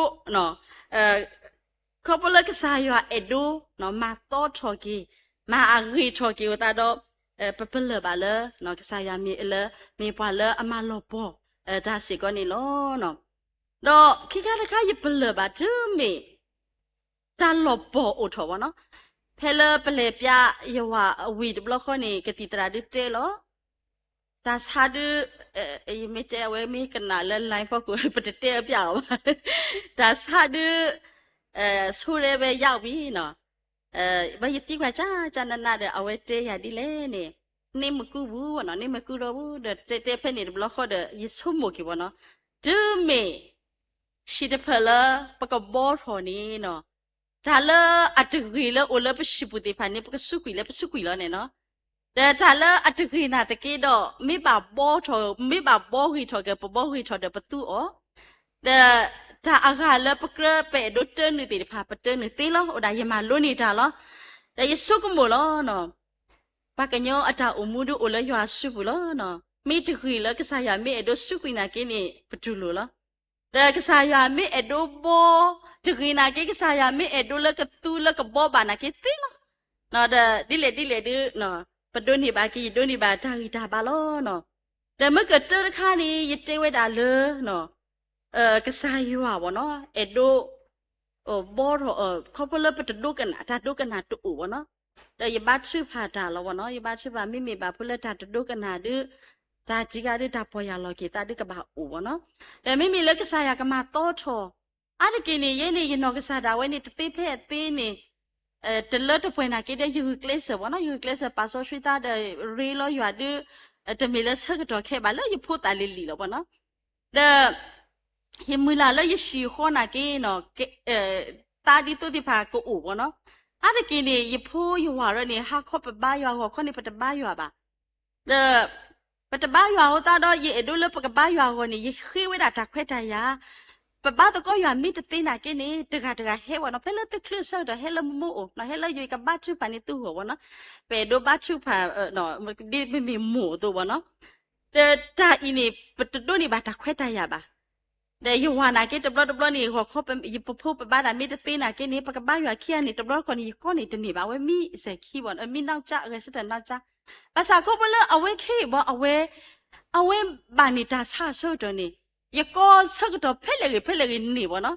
တဂ့ၤအဃိ, ခီဖျိလၢကစၢ်ယွၤအဲၣ်ဒိးမၤသီထီၣ်က့ၤ, မၤအဂ့ၤထီၣ်က့ၤအဃိသတးဒီး, ပပလၢၢ်ဘၣ်လၢ ကစၢ်ယွၤမ့ၢ်လၢ, မ့ၢ်ပှၤလၢအမၤလီၤပှီၢ်တၢ်စ့ၢ်ကီးန့ၣ်လီၤ. ဒီးခံခါတခါယပလၢၢ်ဘၣ်တုၤမ့ၢ် တၢ်လီၤပှီၢ်အိၣ်ထီၣ်ဘၣ်နီၤ, ဖဲလၢပလဲၤပျးယဝၤအဝံၤတဘျီဃီန့ၣ် ကသံၣ်သရၣ်ဒုးတဲလီၤ တၢ်ဆါဒုး, ယမ့ၢ်တဲအဝဲမ့ၢ်ကနၣ်လၢ line ဖီခိၣ် ပတတဲအပျးအီၤဘၣ်, တၢ်ဆါဒုး, ဆိရဲဝဲယဝံၤနီၤ, ဘၣ်ယသံကွၢ်ကၢ်ကၢ်နးနးဒီး အဝဲတဲယၤဒ်လဲၣ်န့ၣ်, န့ၢ်မကုပူၤနီၤ, န့ၢ်မကုဒီးပူၤဒီး တဲတဲဖဲန့ၣ်တဘျီဃီဒီး ယဆိကမိၣ်က့ၤဘၣ်နီၤ, တုၤမ့ၢ် ဟံၣ်တဖျၢၣ်လၢပကဘှီထီၣ်န့ၣ်နီၤ, တၢ်လၢအတဂ့ၤလၢအိၣ်လၢပဟံၣ်ပူၤသ့ၣ်တဖၣ်န့ၣ် ပကစူးကွံာ်လၢပစူးကွံာ်လီၤန့ၣ်နီၤ, ဒီးတၢ်လၢအတဂ့ၤနာ်သက့ဒီး မ့ၢ်ဘၣ်ဘှီထီၣ်, မ့ၢ်ဘၣ်ဘှီဂ့ၤထီၣ်က့ၤ ပဘှီဂ့ၤထီၣ်ဒီးပသူအီၤ, ဒီးတၢ်အဂၤလၢပကြၢးပအဲၣ်ဒိးတၢနုာ်သ့ၣ်တဖၣ် ပတၢနုာ်သ့လီၤ, အိၣ်ဒၣ်ယမၤလိန့ၢ်တၢ်လီၤ, ဒီးယဆိကမိၣ်လီၤနီၤ, ပှၤကညီအတၢ်အိၣ်မူဒုးအိၣ်လၢယွၤအစုပူၤလီၤနီၤ, မ့ၢ်တဂ့ၤလၢကစၢ်ယွၤမ့ၢ်အဲၣ်ဒိးစူးကွံာ်နာ်က့န့ၣ် ပတူၢ်လိာ်လီၤ. ဒီးကစၢ်ယွၤမ့ၢ်အဲၣ်ဒိးဘှီ, တဂ့ၤနာ်က့ ကစၢ်ယွၤမ့ၢ်အဲၣ်ဒိးလၢကသူလၢကဘှီဘၣ်နာ်က့သ့လီၤ. ဒီးဒ်လဲၣ်ဒ်လဲၣ်ဒုး, ပဒိးန့ၢ်ဘၣ်က့ၤ ယဒိးန့ၢ်ဘၣ်တၢ်ဂံၢ်တၢ်ဘါလီၤ. ဒီးမ့ၢ်ကတၢၢ်တခါန့ၣ် ယတဲဝဲဒၣ်လၢ ကစၢ်ယွၤဘၣ်နီၤ, အဲၣ်ဒိး ဘှီထီၣ်, ခီဖျိလၢပတဒိကနၣ်, တၢ်ဒိကနၣ်တအိၣ်ဘၣ်နီၤ, ဒီးယဘါထုကဖၣ်တၢ်လီၤဘၣ်နီၤ, ယဘါထုကဖၣ်မ့မ့ၢ်ဘၣ်ဖဲလၢတၢ်တဒိကနၣ်ဒုး, တၢ်တံၢ်ဂၤဒုး တၢ်ပီၢ်ယၢ်လီၤက့ၤသးဒုးကဘၣ်အိၣ်ဘၣ်နီၤ, ဒီးမ့မ့ၢ်လၢကစၢ်ယွၤကမၤသီထီၣ်, အါတက့ၢ်န့ၣ် ယဲန့ၣ် ယနီၢ်ကစၢ်ဒၣ်ဝဲန့ၣ် တသ့ဖဲအသ့န့ၣ် တလၢတပှဲၤနာ်က့ဒီး ယဂုာ်ကျဲးစၢးဘၣ်နီၤ, ယဂုာ်ကျဲးစၢးပာ်စီဆှံသးဒီး ရ့လိာ်ယွၤဒုး, တမ့ၢ်လၢဆၢကတီၢ်ခဲအံၤဘၣ် လၢယဖိသၣ်လံၤလံၤလီၤဘၣ်နီၤ, ဒီး ယမုၢ်လၢ်လၢယဟံၣ်ဃီနာ်က့နီၤ, သးဒ်သိးသ့ၣ်တဖၣ်ကအိၣ်ဘၣ်နီၤ, အါတက့ၢ်န့ၣ် ယဖိယဝၤရၢန့ၣ် ဟါခီပဘါယွၤ ဂီၤခီန့ၣ် ပတဘါယွၤဘၣ်, ဒီး ပတဘါယွၤအဃိသတးဒီး ယအဲၣ်ဒိးလၢပကဘါယွၤအဂီၢ်န့ၣ် ယဃ့ဝဲဒၣ်တၢ်ခွဲးတၢ်ယာ်, ပဘါသကိးယွၤမ့ၢ်တသ့နာ်က့န့ၣ် တဂၤတဂၤဟဲဝဲနီၤ, ဖဲလၢသုးချုးအဆၢကတီၢ် ဟဲလၢမိၢ်မိၢ်အိၣ်နီၤ, ဟဲလၢယကဘါထုကဖၣ်န့ၢ်သုဂီၢ်ဝဲနီၤ, ပအဲၣ်ဒိးဘါထုကဖၣ် ဒ်ပမ့ၢ်မိၢ်အသိးဝဲနီၤ, ဒီးတၢ်အံၤန့ၣ် ပတဒိးန့ၢ်ဘၣ်တၢ်ခွဲးတၢ်ယာ်ဘၣ်. ဒီးယဝၤနာ်က့ တဘျီတဘျီန့ၣ် ဂီၤခီ ယပဖိပဘါတၢ်မ့ၢ်တသ့နာ်က့န့ၣ် ပကဘါယွၤခံဂၤန့ၣ် တဘျီတခီၣ်န့ၣ် ယကီၢ်န့ၣ်တန့ၢ်ဘၣ်, အဝဲမံစဲၤခံဘၣ်, မံနီၢ်ကၠါ အဂဲၤဆၢထၢၣ်နီၢ်ကၠါ, ဘၣ်ဆၣ်ခီဖျိလၢအဝဲခဲအံၤဘၣ် အဝဲ အဝဲဘၣ်န့ၢ်တၢ်ဆါအဆၢကတီၢ်န့ၣ် ယကီၢ်ဆၢကတီၢ်ဖဲလဲၣ်ဂ့ၤဖဲလဲၣ်ဂ့ၤန့ၢ်ဘၣ်နီၤ,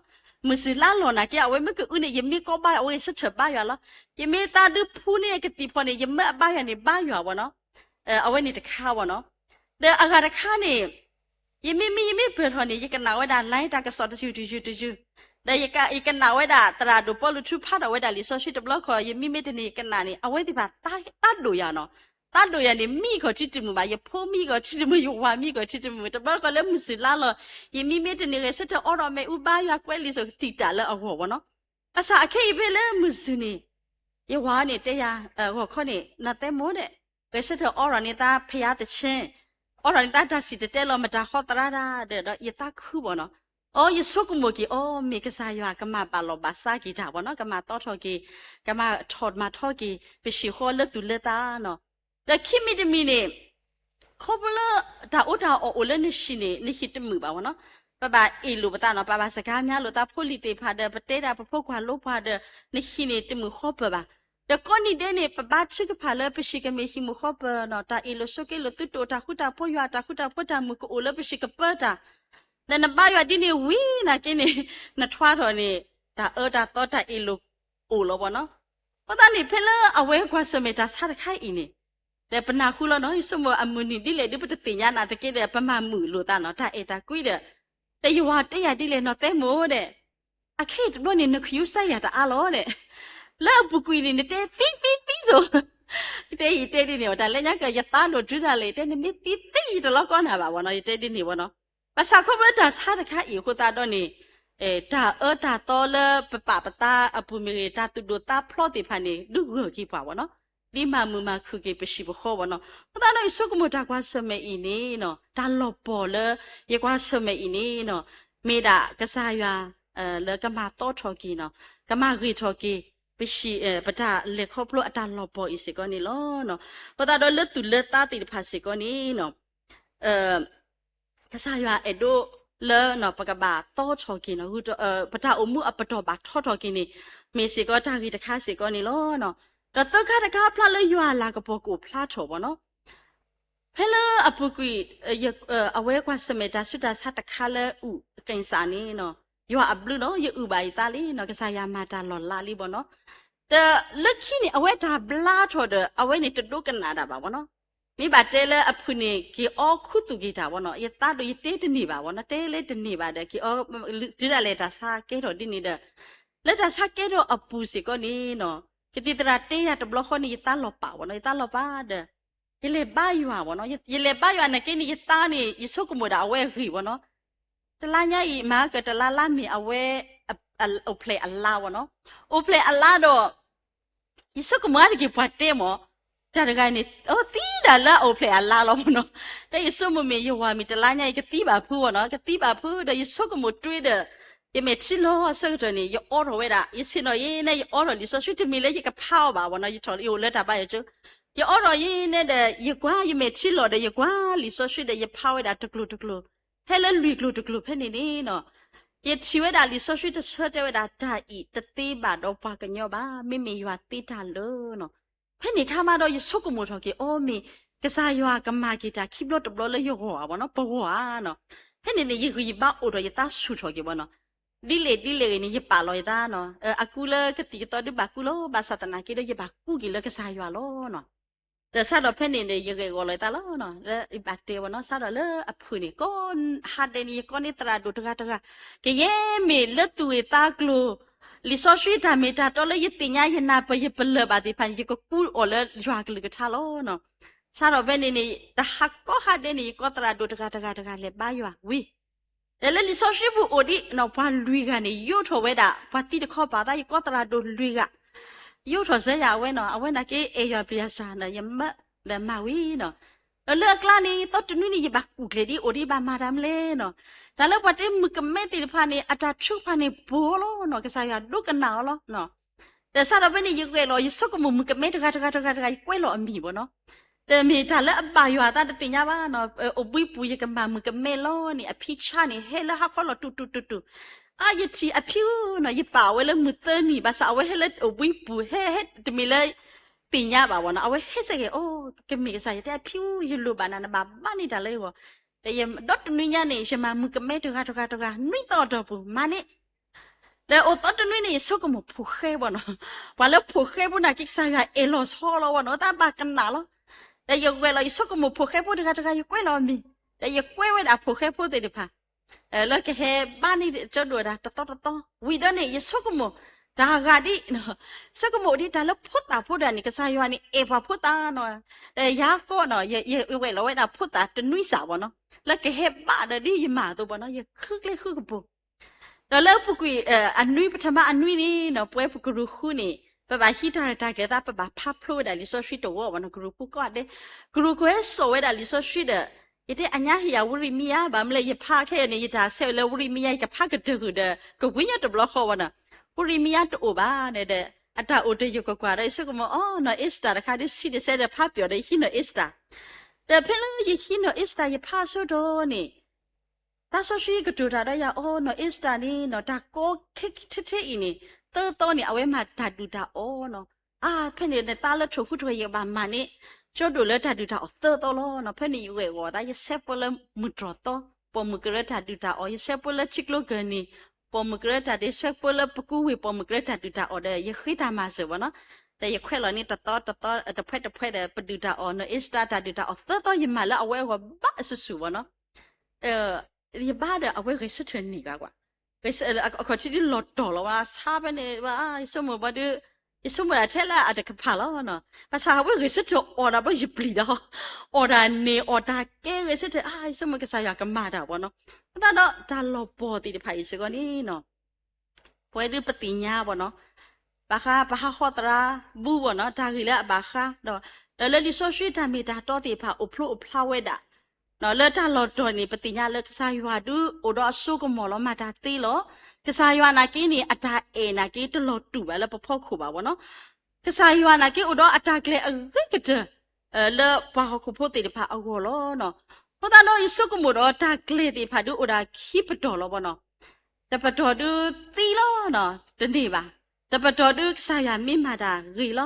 မုၢ်စူၤလါလီၤနာ်က့ အဝဲမ့ၢ်ကအုန့ၣ် ယမ့ၢ်ကီၢ်ဘါ အဝဲဂဲၤဆၢထၢၣ်ဘါယွၤလီၤ, ယမ့ၢ်သးဒုးဖှူန့ၢ်ကသံၣ်ဖီန့ၣ် ယမ့ၢ်အဘါယွၤန့ၣ် ဘါယွၤဘၣ်နီၤ, အဝဲန့ၣ်တခါဘၣ်နီၤ, ဒီးအဂၤတခါန့ၣ် ယမ့ၢ်မံယမ့ၢ်ပၢၢ်ထီၣ်န့ၣ် ယကနၣ်ဝဲဒၣ် line တၢ်ကစီၣ်တယုၢ်တယုၢ်တယုၢ်, ဒီးယကနၣ်ဝဲဒၣ် သရၣ်ဒိၣ်ပီလူးထူဖးထီၣ်ဝဲဒၣ်လံာ်စီဆှံတဘျီခီၣ် ယမံမ့ၢ်တန့ၢ် ယကနၣ်န့ၣ် အဝဲသ့ၣ်တဖၣ်သးဒိၣ်ယၤနီၤ, သးဒိၣ်ယၤန့ၣ် မံခီၣ်ထံးတမုာ်ဘၣ်, ယဖိမံခီၣ်ထံးတမုာ် ယဝၤမံခီၣ်ထံးတမုာ်, တဘျီခီၣ်လၢမုၢ်စူၤလါလီၤ ယမံမ့ၢ်တန့ၢ်ဂဲၤဆၢထၢၣ်အိးထီၣ်မ့ၣ်အူဘါယွၤကွဲးလံာ်စီဆှံတံာ်တာ်လၢအဂီၢ်ဘၣ်နီၤ, ဘၣ်ဆၣ်အခဲအံၤဖဲလၢမုၢ်စူၤန့ၣ် ယဝၤန့ၣ်တဲယၤ ဂီၤခီန့ၣ် နသဲမိၢ်ဒီး ဂဲၤဆၢထၢၣ်အိးထီၣ်န့ၢ်သးဖယါသဆ့, အိးထီၣ်န့ၢ်သးတၢ်စံၣ်တဲၤတဲလီၤ မတၤဃီသရၣ်ဒၣ်ဒီး ဒီးယသးခုဘၣ်နီၤ, အိ ယဆိကမိၣ်က့ၤ အိ မ့ၢ်ကစၢ်ယွၤကမၤဘၣ်လီၢ်ဘၣ်စးက့ၤတၢ်ဘၣ်နီၤ, ကမၤသီထီၣ်က့ၤ, ကမၤထီၣ်မၤထီက့ၤ ပဟံၣ်ဃီလၢသူၣ်လၢသးနီၤ, ဒီးခံမံၤတမံၤန့ၣ် ခီဖျိလၢတၢ်အီၣ်တၢ်အီအိၣ်လၢနဟံၣ်န့ၣ် နဟံၣ်တမုာ်ဘၣ်ဘၣ်နီၤ, ပဘၣ်အ့ၣ်လိာ်ပသးနီၤ, ပဘၣ်စကားများလိာ်သးဖိလံၤသ့ၣ်တဖၣ်ဒီး ပတဲဒၣ်ပဖိခွါလိၤပှၤဒီး နဟံၣ်န့ၣ်တမုာ်ဃီပၢၤဘၣ်, ဒီးကိးနံၤဒဲးန့ၣ် ပဘါထုကဖၣ်လၢပဟံၣ်ကမ့ၢ်ဟံၣ်မုာ်ဃီပၢၤနီၤ, တၢ်အ့ၣ်လိာ်ဆိးက့လိာ်သုတအိၣ်တၢ်ဃူတၢ်ဖိး ယွၤအတၢ်ဃူတၢ်ဖိးတၢ်မုာ်ကအိၣ်လၢပဟံၣ်ကပၢတၢ် ဒီးနဘါယွၤဒ်န့ၣ်ဝံၤနာ်က့န့ၣ် နထွါထီၣ်န့ၣ် တၢ်အၢတၢ်သီတၢ်အ့ၣ်လိာ်အိၣ်လီၤဘၣ်နီၤ, အဃိသတးန့ၣ် ဖဲလၢအဝဲကွၢ်ဆၢၣ်မဲာ်တၢ်ဆါတခါအံၤန့ၣ် ဒီးပနၢ်ဟူလီၤနီၤ, ယဆိကမိၣ်အမုၢ်နံၤဒ်လဲၣ်ဒ်ပတသ့ၣ်ညါနာ်သက့ဒီး ပမၤမုာ်လိာ်သးနီၤ, တၢ်အဲၣ်တၢ်ကွံဒီး, ဒီးယဝၤတဲယၤဒ်လဲၣ် နီၤသဲမိၢ်ဒီး, အခဲအံၤတဘျီန့ၣ် နခယူးစါယၤတအါလီၤဒီး, လၢအပူၤကွံာ်န့ၣ် နတဲသံသံသံစိၤ တဲယတဲဒ်န့ၣ် တၢ်လၢညါက ယသးဒိၣ်တုၤဒၣ်လဲာ် တဲနမ့ၢ်သံသံယတလီၤကီနၤဘၣ်ဘၣ်နီၤ, ယတဲဒ်န့ၣ်ဘၣ်နီၤ, ဘၣ်ဆၣ်ခီဖျိတၢ်ဆါတခါအံၤအဃိသတးဒီးန့ၣ် တၢ်အၢတၢ်သီလၢပပာ်ပသးအပူၤမ့ၢ်ဂ့ၤ တၢ်သူၣ်ဒိၣ်သးဖျိးသ့ၣ်တဖၣ်န့ၣ် ဒုးဂၢၢ်က့ၤပှၤဘၣ်နီၤ, ဒ်မၤမုာ်မၤခုၣ်က့ၤပဟံၣ်ပဃီဘၣ်နီၤ, အဃိသတးဒီးယဆိကမိၣ်တၢ်ကွၢ်ဆၢၣ်မဲာ်အံၤန့ၣ်နီၤ, တၢ်လီၤပှီၢ်လၢယကွၢ်ဆၢၣ်မဲာ်အံၤန့ၣ်နီၤ, မ့ၢ်ဒၣ်ကစၢ်ယွၤ လၢကမၤသီထီၣ်က့ၤနီၤ, ကမၤဂ့ၤထီၣ်က့ၤ ပဟံၣ် ပတၢ်လဲၤခီဖျိအတၢ်လီၤပှီၢ်အံၤစ့ၢ်ကီးန့ၣ်လီၤ. အဃိသတးဒီးလၢသူၣ်လၢသးသ့ၣ်တဖၣ်စ့ၢ်ကီးန့ၣ်နီၤ ကစၢ်ယွၤအဲၣ်ဒိးလၢ ပကဘၣ်သီထီၣ်က့ၤနီၤ, ပတၢ်အိၣ်မူအပတီၢ်ဘၣ်ထီထီၣ်က့ၤန့ၣ် မ့ၢ်စ့ၢ်ကီးတၢ်ဂ့ၢ်တခါစ့ၢ်ကီးန့ၣ်လီၤ. ဒီးသၢခါတခါဖျါလၢယွၤအလၤကပီၤကအိၣ်ဖျါထီၣ်ဘၣ်နီၤ, ဖဲလၢအပူၤကွံာ် အဝဲကွၢ်ဆၢၣ်မဲာ်တၢ်ဆူးတၢ်ဆါတခါလၢအူၣ်ကဲၣ်စးန့ၣ်နီၤ, ယွၤအဘျုးနီၤ, ယအုၣ်ဘၣ်ယသးလံနီၤ, ကစၢ်ယွၤမၤတၢ်လီၤလးလံဘၣ်နီၤ, ဒီးလၢခံန့ၣ် အဝဲတၢ်ဘျါထီၣ်ဒီး အဝဲန့ၣ်တဒိကနၣ်ဒၣ်ဘၣ်ဘၣ်နီၤ, မ့ၢ်ဘၣ်တဲလၢအဖုၣ်န့ၣ် က့ၤအီခူသူၣ်က့ၤတၢ်ဘၣ်နီၤ, ယသးဒိၣ်ယတဲတန့ၢ်ဘၣ်ဘၣ်နီၤ, တဲလၢတန့ၢ်ဘၣ်ဒီး က့ၤအီ တုၤဒၣ်လဲာ်တၢ်ဆါကဲထီၣ်ဒ်န့ၣ်ဒီး လၢတၢ်ဆါကဲထီၣ်အပူၤစ့ၢ်ကီးန့ၣ်နီၤ, ကသံၣ်သရၣ်တဲယၤတဘျီဃီန့ၣ် ယသးလီၤပာ်ဘၣ်နီၤ, ယသးလီၤပာ်ဒီး ယလဲၤဘါယွၤဘၣ်နီၤ, ယလဲၤဘါယွၤနာ်က့န့ၣ် ယသးန့ၣ် ယဆိကမိၣ်ဒၣ်အဝဲအဂ့ၢ်ဘၣ်နီၤ, တလါညါအံၤ မၤကတလါလါမ့ၢ်အဝဲ အိၣ်ဖျဲၣ်အလါဘၣ်နီၤ, အိၣ်ဖျဲၣ်အလါဒီး ယဆိကမိၣ်အါတက့ၢ်ပှၤတဲမၢ်, တၢ်တဂၤန့ၣ် အိၣ်သံဒၣ်လၢအအိၣ်ဖျဲၣ်အလါလီၤဘၣ်နီၤ, ဒီးယဆိကမိၣ်မ့ၢ်ယဝၤမ့ၢ်တလါညါအံၤ ကသံဘၣ်ဖုဘၣ်နီၤ, ကသံဘၣ်ဖုဒီးယဆိကမိၣ်တွ့ဒီး ယမဲာ်ထံလီၤအဆၢကတီၢ်န့ၣ် ယအိးထီၣ်ဝဲဒၣ် ယဆ့ၣ်နီၤယဲန့ၣ် ယအိးထီၣ်လံာ်စီဆှံတမ့ၢ်လၢယကဖးအီၤဘၣ်ဘၣ်နီၤ, ယထီၣ်ယအိၣ်လၢတၢ်ဘါယွၤကၠိ, ယအိးထီၣ်ယဲန့ၣ်ဒီး ယကွၢ်ယမဲာ်ထံလီၤဒီးယကွၢ်လံာ်စီဆှံဒီးယဖးဝဲဒၣ်တကျိၤတကျိၤ, ဖဲလၢလွံၢ်ကျိၤတကျိၤဖဲန့ၣ်န့ၣ်နီၤ ယထံၣ်ဝဲဒၣ်လံာ်စီဆှံတဆၢတဲဝဲဒၣ် တၢ်အံၤတသ့ဘၣ်ဒီးပှၤကညီဘၣ်, မ့မ့ၢ်ယွၤသ့တၢ်လၢနီၤ, ဖဲန့ၣ်အခါမးဒီးယဆိကမိၣ်ထီၣ်က့ၤ အိ မ့ၢ်ကစၢ်ယွၤကမၤက့ၤတၢ်ခံဘျီတဘျီလၢယဂီၢ်ဧါဘၣ်နီၤ, ပဂီၢ်ဧါနီၤ, ဖဲန့ၣ်န့ၣ် ယဂံၢ်ယဘါအိၣ်ထီၣ်ယသးဆူၣ်ထီၣ်က့ၤဘၣ်နီၤ, ဒ်လဲၣ်ဒ်လဲၣ်ဂ့ၤန့ၣ် ယပာ်လီၤယသးနီၤ, အကူလၢကသံၣ်ကသီဒုးဘၣ်ကူလီၤ, ဘၣ်ဆၣ်သနာ်က့ဒီး ယဘၣ်ကူက့ၤလၢကစၢ်ယွၤလီၤနီၤ. ဒီးစးထီၣ်ဖဲန့ၣ်န့ၣ် ယဂဲၤဂီၤလီၤယသးလီၤနီၤ, လၢယဘၣ်တဲဝဲနီၤ, စးထီၣ်လၢအဖုၣ်န့ၣ် ကိးဟါဒဲးန့ၣ် ယကိးန့ၢ်သရၣ်ဒိၣ်တဂၤတဂၤ, ကယဲၢ်မ့ၢ်လၢသူၣ်ဂ့ၢ်သးကျိၤ, လံာ်စီဆှံတၢ်မ့ၢ်တၢ်တီလၢယသ့ၣ်ညါယနၢ်ပၢၢ်ယပလၢၢ်ဘၣ်သ့ၣ်တဖၣ်န့ၣ် ယကကူအီၤလၢယွၤကလုၢ်ကထါလီၤနီၤ. စးထီၣ်ဖဲန့ၣ်န့ၣ် တဟးကိးဟါဒဲးန့ၣ် ယကိးသရၣ်ဒိၣ်တဂၤတဂၤတဂၤလဲၤဘါယွၤဝံၤ ဒီးလၢလံာ်စီဆှံပူၤအိၣ်ဒံးနီၤ ပှၤလွံၢ်ဂၤန့ၣ် ယိးထီၣ်ဝဲဒၣ် ပှၤသံတခီပၤသး ယကိးသရၣ်ဒိၣ်လွံၢ်ဂၤ, ယိးထီၣ်စၢၤယၤအဝဲနီၤ, အဝဲနာ်က့ အဲၣ်ယွၤပျံၤယွၤစှၤနီၤ, ယမၢဒီးမၤဝံၤနီၤ, ဒီးလၢအကျါန့ၣ် သီတနွံန့ၣ် ယဘၣ်ကူၣ်ကျဲၤဒ်အိၣ်ဒ်ဘၣ်မၤတၢ်မလဲၣ်နီၤ. တၢ်လၢပှၤတမုၢ်ကမဲသ့ၣ်တဖၣ်န့ၣ် အတၢ်ထုကဖၣ်န့ၣ်ပှဲၤလီၤနီၤ, ကစၢ်ယွၤဒိကနၣ်အီၤလီၤ. ဒီးစးထီၣ်ဖဲန့ၣ် ယဂဲၤလီၤ ယဆိကမိၣ်မုၢ်ကမဲတဂၤတဂၤတဂၤတဂၤ ယကွဲးလီၤအမံၤဘၣ်နီၤ. တမ့ၢ်တၢ်လၢအဘၣ်ယွၤအသးတသ့ၣ်ညါဘၣ်နီၤ. အိၣ်ဘှံးပူၤယကမၤမုၢ်ကမဲလီၤန့ၣ် အဖံဆါန့ၣ် ဟဲလၢဟါခီလီၤတူၢ်တူၢ်တူၢ်တူၢ်. အါ ယထံၣ်အဖံဧၢနီၤ, ယပာ်အဝဲလၢမုၢ်သၢနံၤ ဘၣ်ဆၣ်အဝဲဟဲလၢအိၣ်ဘှံးပူၤ ဟဲဟဲတမ့ၢ်လၢ သ့ၣ်ညါဘၣ်ဘၣ်နီၤ. အဝဲဟဲစ့ၢ်ကီး အိ ကမ့ၢ်ကစၢ်ယွၤတဲအဖံဧၢ ယလိၣ်ဘၣ်နၤ နဘၣ်ဘါန့ၢ်တၢ်လၢယဂီၢ်. ဒီးယဒီတနွံညါန့ၣ် ယမၤမုၢ်ကမဲတဂၤတဂၤတဂၤ နွံသီအတီၢ်ပူၤ မၤန့ၢ် ဒီးအိၣ်သီတနွံန့ၣ် ယဆိကမိၣ်ဖိၣ်ဃဲဘၣ်နီၤ. ပှၤလၢဖိၣ်ဃဲဖိနာ်က့ ကစၢ်ယွၤအဲၣ်လီၤဆီလီၤဘၣ်နီၤ, တၢ်ဘၣ်ကနၣ်လီၤ. ဒီးယဂဲၤလီၤ ယဆိကမိၣ်ဖိၣ်ဃဲဖိတဂၤတဂၤ ယကွဲးလီၤအမံၤ, ဒီးယကွဲးဝဲဒၣ်ဖိၣ်ဃဲဖိသ့ၣ်တဖၣ် လၢကဟဲဘါန့ၢ်ကၠီဒိၣ်တၢ်တသီတသီ, ဝံၤဒီးန့ၣ် ယဆိကမိၣ် တၢ်ဂၤဒ် ဆိကမိၣ်ဒ်တၢ်လၢဖိသၣ်ဖိတဂၤန့ၣ် ကစၢ်ယွၤန့ၣ် အဲၣ်ပှၤဖိသၣ်နီၤ. ဒီးယၤကီးနီၤ ယဝဲလီၤဝဲဒၣ်ဖိသၣ်တနွံစးဘၣ်နီၤ, လၢကဟဲဘါဒီးဒ်ယမၤအသိးဘၣ်နီၤ, ယဃုကျဲဃုကပူၤ ဒီးလၢပူၤကွံာ် အနွံ ပထမအနွံန့ၣ်နီၤ, ပဝဲပကရူၢ်ဃုန့ၣ် ပဘၣ်ဟံးတၢ်ရဲၣ်တၢ်ကျဲၤသး ပဘၣ်ဖးဖျိဝဲဒၣ်လံာ်စီဆှံတဝီဘၣ်နီၤ, ကရူၢ်ဃုကီၢ်ဒဲး, ကရူၢ်ဃုဟဲစိာ်ဝဲဒၣ်လံာ်စီဆှံဒီး ယတဲအညါဟ့ၣ်ယၤဝံရမံယၤ, ဘၣ်မနုၤလဲၣ် ယဖးခဲအံၤန့ၣ် ယတၢ်ဆဲးလၢဝံရမံယၤ ယကဖးကတၢၢ်ဃုာ်ဒီး ကဝံညီတဘျီဃီဘၣ်နီၤ, ဝံရမံယၤတအိၣ်ဘၣ်န့ၣ်ဒီး အတၢ်အိၣ်တယိာ်ကွၢ်ကွၢ်ဒီး ယဆိကမိၣ် အီ နီၢ်အ့စတၢ်တခါဒ်ဆံးတစဲးဒီးဖးပျီၣ်ဒီး ယဟံးနီၢ်အ့စတၢ် ဒီးဖဲလၢယဟံးနီၢ်အ့စတၢ် ယဖးအဆိဒီးန့ၣ် သးစီဆှံကတိၤတၢ်ဒီးယၤ အီ နီၢ်အ့စတၢ်န့ၣ်နီၤ တၢ်ကီခဲထဲထဲအံၤန့ၣ် သၢသီန့ၣ် အဝဲမၤတၢ်ဒုၣ်တၢ်အီၣ်နီၤ, အါ ဖဲန့ၣ်နသးလၢထိၣ်ဃူထိၣ်ဃဲၤ ယကဘၣ်မၤန့ၢ် ကၠီဒိၣ်လၢတၢ်ဒုၣ်တၢ်အီၣ်သၢသီလီၤနီၤ, ဖဲန့ၣ်ယဂဲၤဂီၤသး ယဆဲးဖိလၢမုၢ်တြီၢ်သီ ပိာ်မုၣ်ကရၢတၢ်ဒုၣ်တၢ်အီၣ်, ယဆဲးဖိလၢထံကျိကၢၢ်နံၤ ပိာ်မုၣ်ကရၢတၢ်ဒုး ဆဲးဖိလၢပကူဝ့ၢ် ပိာ်မုၣ်ကရၢတၢ်ဒုၣ်တၢ်အီၣ်ဒီး ယဃ့တၢ်မၤစၢၤဘၣ်နီၤ, ဒီးယခွဲးလီၤန့ၢ်တသီတသီ တဖှဲတဖှဲဒီး ပဒုၣ်တၢ်အီၣ်နီၤ, အ့စတၢ်တၢ်ဒုၣ်တၢ်အီၣ်သၢသီ ယမၤလၢအဝဲအဂီၢ်ဘၣ်အစုာ်စုာ်ဘၣ်နီၤ ယဘါဒီးအဝဲဂဲၤဆၢထၢၣ်န့ၢ်ဘၣ်ကွၢ်, အခီၣ်ထံးဒ်လီၤတီၤလီၤဝဲ ဆါဖဲန့ၣ် ယဆိကမိၣ်ဘၣ်ဒီး ယဆိကမိၣ်ဒၣ်ထဲလၢအတကဖၣ်လီၤနီၤ, ဘၣ်ဆၣ်အဝဲဂဲၤဆၢထၢၣ်အီၣ်ဒၣ်ဘျီယပျံၤဒီး အီၣ်တၢ်န့ၣ်အီၣ်တၢ်ကဲဂဲၤဆၢထၢၣ် အါ ယဆိကမိၣ်ကစၢ်ယွၤကမၤတၢ်ဘၣ်နီၤ, အဃိသတးဒီးတၢ်လီၤပှီၢ်သ့ၣ်တဖၣ်အံၤစ့ၢ်ကီးန့ၣ်နီၤ ပဝဲဒုးပသ့ၣ်ညါဘၣ်နီၤ, ဘၣ်ဃးပဟးဃီသရၣ်ဘူဘၣ်နီၤ, တၢ်ဂ့ၢ်လၢအဘၣ်ဃးဒီး ဒီးလၢလံာ်စီဆှံတၢ်မ့ၢ်တၢ်တီသ့ၣ်တဖၣ် အိၣ်ဖျိအိၣ်ဖျါဝဲဒၣ် လၢတၢ်လီၤတီၤန့ၣ် ပသ့ၣ်ညါလၢကစၢ်ယွၤဒုးအိၣ်ဒီးအစိကမီၤလီၤ မၤတၢ်သ့လီၤ. ကစၢ်ယွၤနာ်က့န့ၣ် အတၢ်အဲၣ်နာ်က့ တလီၤတူာ်ဘၣ်လၢပဖီခိၣ်ဘၣ်ဘၣ်နီၤ, ကစၢ်ယွၤနာ်က့အိၣ်ဒီးအတၢ်ကျဲၤအဂ့ၤကတၢၢ် လၢပှၤဟီၣ်ခိၣ်ဖိသ့ၣ်တဖၣ်အဂီၢ်လီၤ. အဃိသတးဒီး ယဆိကမိၣ်ဒီးတၢ်ကျဲၤသ့ၣ်တဖၣ်ဒုးအိၣ်ဒၣ်ခံပတီၢ်လီၤဘၣ်နီၤ, တပတီၢ်ဒုးသံလီၤ တန့ၢ်ဘၣ်, တပတီၢ်ဒုးကစၢ်ယွၤမ့ၢ်မၤတၢ်ဂ့ၤလီၤ.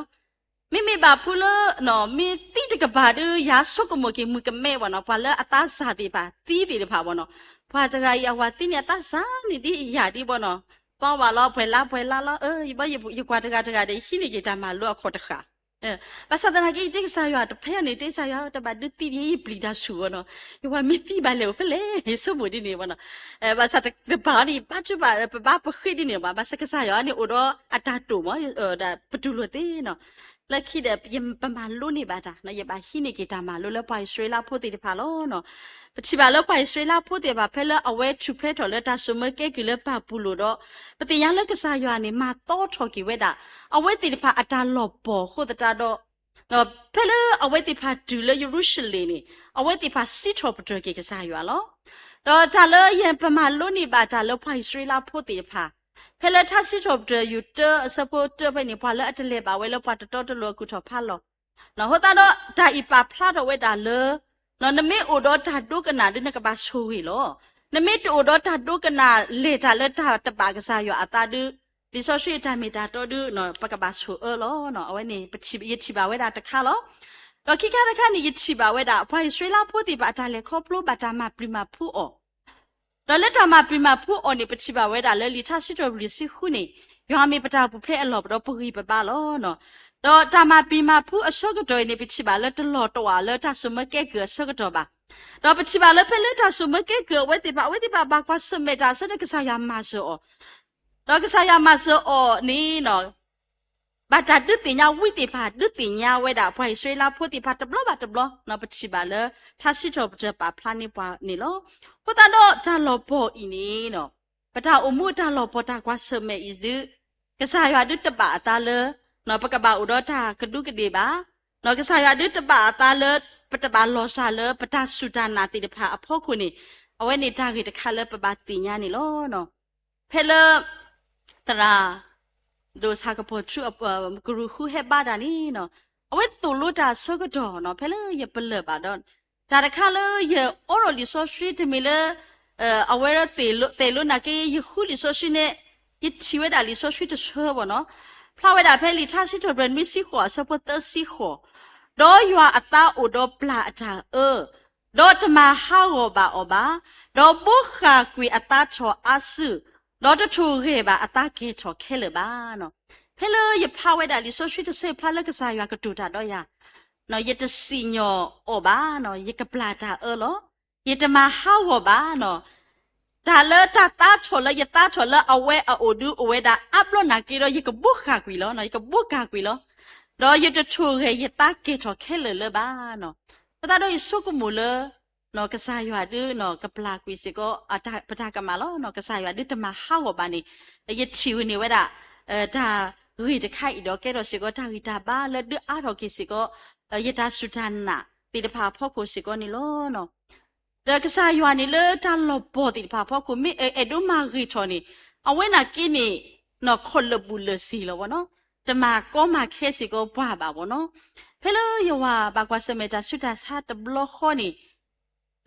မ့မ့ၢ်ဘၣ်ဖုလၢ မ့ၢ်သံတကပၤဒုး ယၤဆိကမိၣ်က့ၤမုၣ်ကမဲဘၣ်နီၤ, ပှၤလၢအသးစၢ်သ့ၣ်တဖၣ် သံသ့ၣ်တဖၣ်ဘၣ်နီၤ, ပှၤတဂၤအံၤအဝၤသံန့ၣ် အသးစၢ်န့ၣ်ဒ်ယၤဒ်ဘၣ်နီၤ, ပှၤဝဲလီၤပှဲၤလါပှဲၤလါလီၤ, ယဘၣ်ယကွၢ်တဂၤတဂၤဒီး ယဟံးန့ၢ်က့ၤတၢ်မၤလိအခီၣ်တဃၣ် ဘၣ်ဆၣ်သနာ်က့ ယတဲကစၢ်ယွၤတဖဲန့ၣ် တဲကစၢ်ယွၤ တဘၣ်ဒုးသံဒ်ယပျံၤတၢ်ဆူၣ်ဘၣ်နီၤ, ယဝၤမ့ၢ်သံဘၣ်လဲၣ်အိၣ်ဖဲလဲၣ် ယဆိကမိၣ်ဒ်န့ၣ်ဘၣ်နီၤ, ဘၣ်ဆၣ်တဘၣ်န့ၣ် ယဘါထုဘၣ် ပဘါပဃ့ဒ်န့ၣ်ဘၣ်, ဘၣ်ဆၣ်ကစၢ်ယွၤန့ၣ်အိၣ်ဒီးအတၢ်တိာ်မး ပတူၢ်လိာ်သ့နီၤ, လၢခံဒီး ပမၤလိန့ၢ်ဘၣ်တၢ် ယဘၣ်ဟံးန့ၢ်က့ၤတၢ်မၤလိလၢပှၤအံၣ်စရ့လးဖိသ့ၣ်တဖၣ်လီၤ. ပထံၣ်ဘၣ်လၢပှၤအံၣ်စရ့လးဖိသ့ၣ်တဖၣ် ဖဲလၢအဝဲထူၣ်ဖျဲးထီၣ်လၢတၢ်စိာ်မၢကဲကုၢ်လၢပၢ်ပူၤလိာ်ဒီး ပသ့ၣ်ညါလၢကစၢ်ယွၤန့ၣ် မၤသီထီၣ်က့ၤဝဲဒၣ် အဝဲသ့ၣ်တဖၣ်အတၢ်လီၤပှီၢ်အဃိသတးဒီး ဖဲလၢအဝဲသ့ၣ်တဖၣ်တုၤလၢယရူၤၡလ့ၣ်န့ၣ် အဝဲသ့ၣ်တဖၣ်စံးထီၣ်ပတြၢၤက့ၤကစၢ်ယွၤလီၤ. ဒီးတၢ်လၢယပမၤလိန့ၢ်ဘၣ်တၢ်လၢပှၤအံၣ်စရ့လးဖိသ့ၣ်တဖၣ် ဖဲလၢထါစံးထီၣ်ပတြၢၤ ယူၢ်တၢ အဆၢဖိတၢဖဲန့ၣ် ပှၤလၢအတလဲၤဘၣ်ဝဲလၢပှၤတတီတလိၤအကူၣ်ထီၣ်ဖးလီၤ အဃိသတးဒီး တၢ်အံၤပာ်ဖျါထီၣ်ဝဲဒၣ်လၢ နမ့ၢ်အိၣ်ဒီးတၢ်ဒိကနၣ်ဒုး နကဘၣ်ဆိၣ်ဂ့ၤလီၤ. နမ့ၢ်တအိၣ်ဒီးတၢ်ဒိကနၣ်လဲၤတၢ်လၢတၢ်တဘၣ်ကစၢ်ယွၤအသးဒုး လံာ်စီဆှံအတၢ်မ့ၢ်တၢ်တီဒုး ပကဘၣ်ဆိၣ်အၢလီၤ. အဝဲန့ၣ် ယထံၣ်ဘၣ်ဝဲဒၣ်တခါလီၤ. ဒီးခံခါတခါန့ၣ် ယထံၣ်ဘၣ်ဝဲဒၣ် ပှၤအံၣ်စရ့လးဖိသ့ၣ်တဖၣ်အတၢ်လဲၤခီဖျိဘၣ်တၢ်မၤပျံၤမၤဖုးအီၤ ဒီးလၢတၢ်မၤပျံၤမၤဖုးအီၤန့ၣ် ပထံၣ်ဘၣ်ဝဲဒၣ်လၢလံာ်ထါစံးထီၣ်ပတြၢၤလွံၢ်ဆံဃုန့ၣ် ယွၤမ့ၢ်ပတၢ်ပူၤဖျဲးအလီၢ်ဒီးပဂံၢ်ပဘါလီၤ. ဒီးတၢ်မၤပျံၤမၤဖုးအဆၢကတီၢ်အံၤန့ၣ် ပထံၣ်ဘၣ်လၢတလီၤတဝာ်လၢတၢ်စိာ်မၢကဲကုၢ်အဆၢကတီၢ်ဘၣ်. ဒီးပထံၣ်ဘၣ်လၢဖဲလၢတၢ်စိာ်မၢကဲကုၢ်အဝဲသ့ၣ်တဖၣ် အဝဲသ့ၣ်တဖၣ်ဘၣ်ကွၢ်ဆၢၣ်မဲာ်တၢ်အဆၢန့ၣ် ကစၢ်ယွၤမၤစၢၤအီၤ ဒီးကစၢ်ယွၤမၤစၢၤအီၤန့ၣ် ဘၣ်တၢ်ဒုးသ့ၣ်ညါဝံသ့ၣ်တဖၣ် ဒုးသ့ၣ်ညါဝဲဒၣ် ပှၤအံၣ်စရ့လးဖိသ့ၣ်တဖၣ်တဘျီဘၣ်တဘျီ ပထံၣ်ဘၣ်လၢ ထါစံးထီၣ်ပတြၢၤပာ်ဖျါန့ၢ်ပှၤန့ၣ်လီၤ. အဃိသတးဒီးတၢ်လီၤပှီၢ်အံၤန့ၣ် ပတၢ်အိၣ်မူအတၢ်လီၤပှီၢ်တၢ်ကွၢ်ဆၢၣ်မဲာ်အံၤဒုး ကစၢ်ယွၤဒုးတဘၣ်အသးလၢ ပကဘၣ်အိၣ်ဒီးတၢ်ကဒူးကဒ့ၣ်ဘၣ် ကစၢ်ယွၤဒုးတဘၣ်အသးလၢ ပတဘၣ်လီၤစၢ်လၢပတၢ်စူၢ်တၢ်နာ်သ့ၣ်တဖၣ်အဖီခိၣ်န့ၣ်, အဝဲန့ၣ်တၢ်ဂ့ၢ်တခါလၢပဘၣ်သ့ၣ်ညါန့ၣ်လီၤ. ဖဲလၢ သရၣ် ဒိၣ်ဆၣ်ကပီၤထူ ကရူၢ်ဃုဟဲဘါတၢ်န့ၣ်, အဝဲသိၣ်လိတၢ်အဆၢကတီၢ်န့ၣ် ဖဲလၢယပလၢၢ်ဘၣ်ဒီး တၢ်တခါလၢယအိးထီၣ်လံာ်စီဆှံတမ့ၢ်လၢ အဝဲသ့ၣ်လိၤနာ်က့ ယဃုလံာ်စီဆှံန့ၣ်, ယထံၣ်ဝဲဒၣ်လံာ်စီဆှံတဆၢဘၣ်န့ၣ်, ဖျါဝဲဒၣ်ဖဲလံာ်ထါစံးထီၣ်ပတြၢၤနွံဆံဃိး အဆၢဖိသၢဆံဃိး, ဒီးယွၤအသးအိၣ်ဒီးပျၢ်အတၢ်အၢ ဒီးတမၤဟးဂီၤဘၣ်အီၤဘၣ်, ဒီးဘိးဃၣ်ကွံာ်အသးထီၣ်အါစု, ဒီးတထိၣ်ဂဲၤဘၣ်အသးကဲၤထီၣ်ခဲလၢာ်ဘၣ်န့ၣ်. ဖဲလၢယဖးဝဲဒၣ်လံာ်စီဆှံတဆၢ ဖျါလၢကစၢ်ယွၤကတိၤတၢ်ဒီးယၤ, ယတစံၣ်ညီၣ်အီၤဘၣ်, ယကပျၢ်တၢ်အၢလီၤ. ယတမၤဟးဂီၤဘၣ်န့ၣ်, တၢ်လၢတၢ်သးထီၣ်လၢယသးထီၣ်လၢအဝဲအအိၣ်ဒုးအိၣ်ဝဲဒၣ်အါဘျီနာ်က့ဒီး ယကဘိးဃၣ်ကွံာ်လီၤ, ယကဘိးဃၣ်ကွံာ်လီၤ. ဒီးယတထိၣ်ဂဲၤယသးကဲၤထီၣ်ခဲလၢာ်လၢၤဘၣ်န့ၣ်. အဃိသတးဒီးယဆိကမိၣ်လၢ ကစၢ်ယွၤဒုး ကပျၢ်ကွံာ်စ့ၢ်ကီး ပတၢ်ကမၣ်လီၤ. ကစၢ်ယွၤဒုးတမၤဟးဂီၤဘၣ်န့ၣ်, ယထံၣ်ဝဲန့ၣ်ဝဲဒၣ် တၢ်ဂ့ၢ်တခါအံၤဒီး ကဲထီၣ်စ့ၢ်ကီးတၢ်ဂံၢ်တၢ်ဘါလၢဒုးအါထီၣ်က့ၤစ့ၢ်ကီး ယတၢ်စူၢ်တၢ်နာ်သ့ၣ်တဖၣ်အဖီခိၣ်စ့ၢ်ကီးန့ၣ်လီၤ. ဒီးကစၢ်ယွၤန့ၣ်လၢတၢ်လီၤပှီၢ်သ့ၣ်တဖၣ်အဖီခိၣ် မ့ၢ်အဲၣ်ဒိးမၤဂ့ၤထီၣ်န့ၣ်, အဝဲနာ်က့န့ၣ် ခီၣ်လၢာ်ဘူးလၢာ်စ့ၢ်လီၤဘၣ်န့ၣ်, တမၤကီမၤခဲစ့ၢ်ကီးပှၤဘၣ်ဘၣ်န့ၣ်. ဖဲလၢယဝၤဘၣ်ကွၢ်ဆၢၣ်မဲာ်တၢ်ဆူးတၢ်ဆါတဘျီဃီန့ၣ်,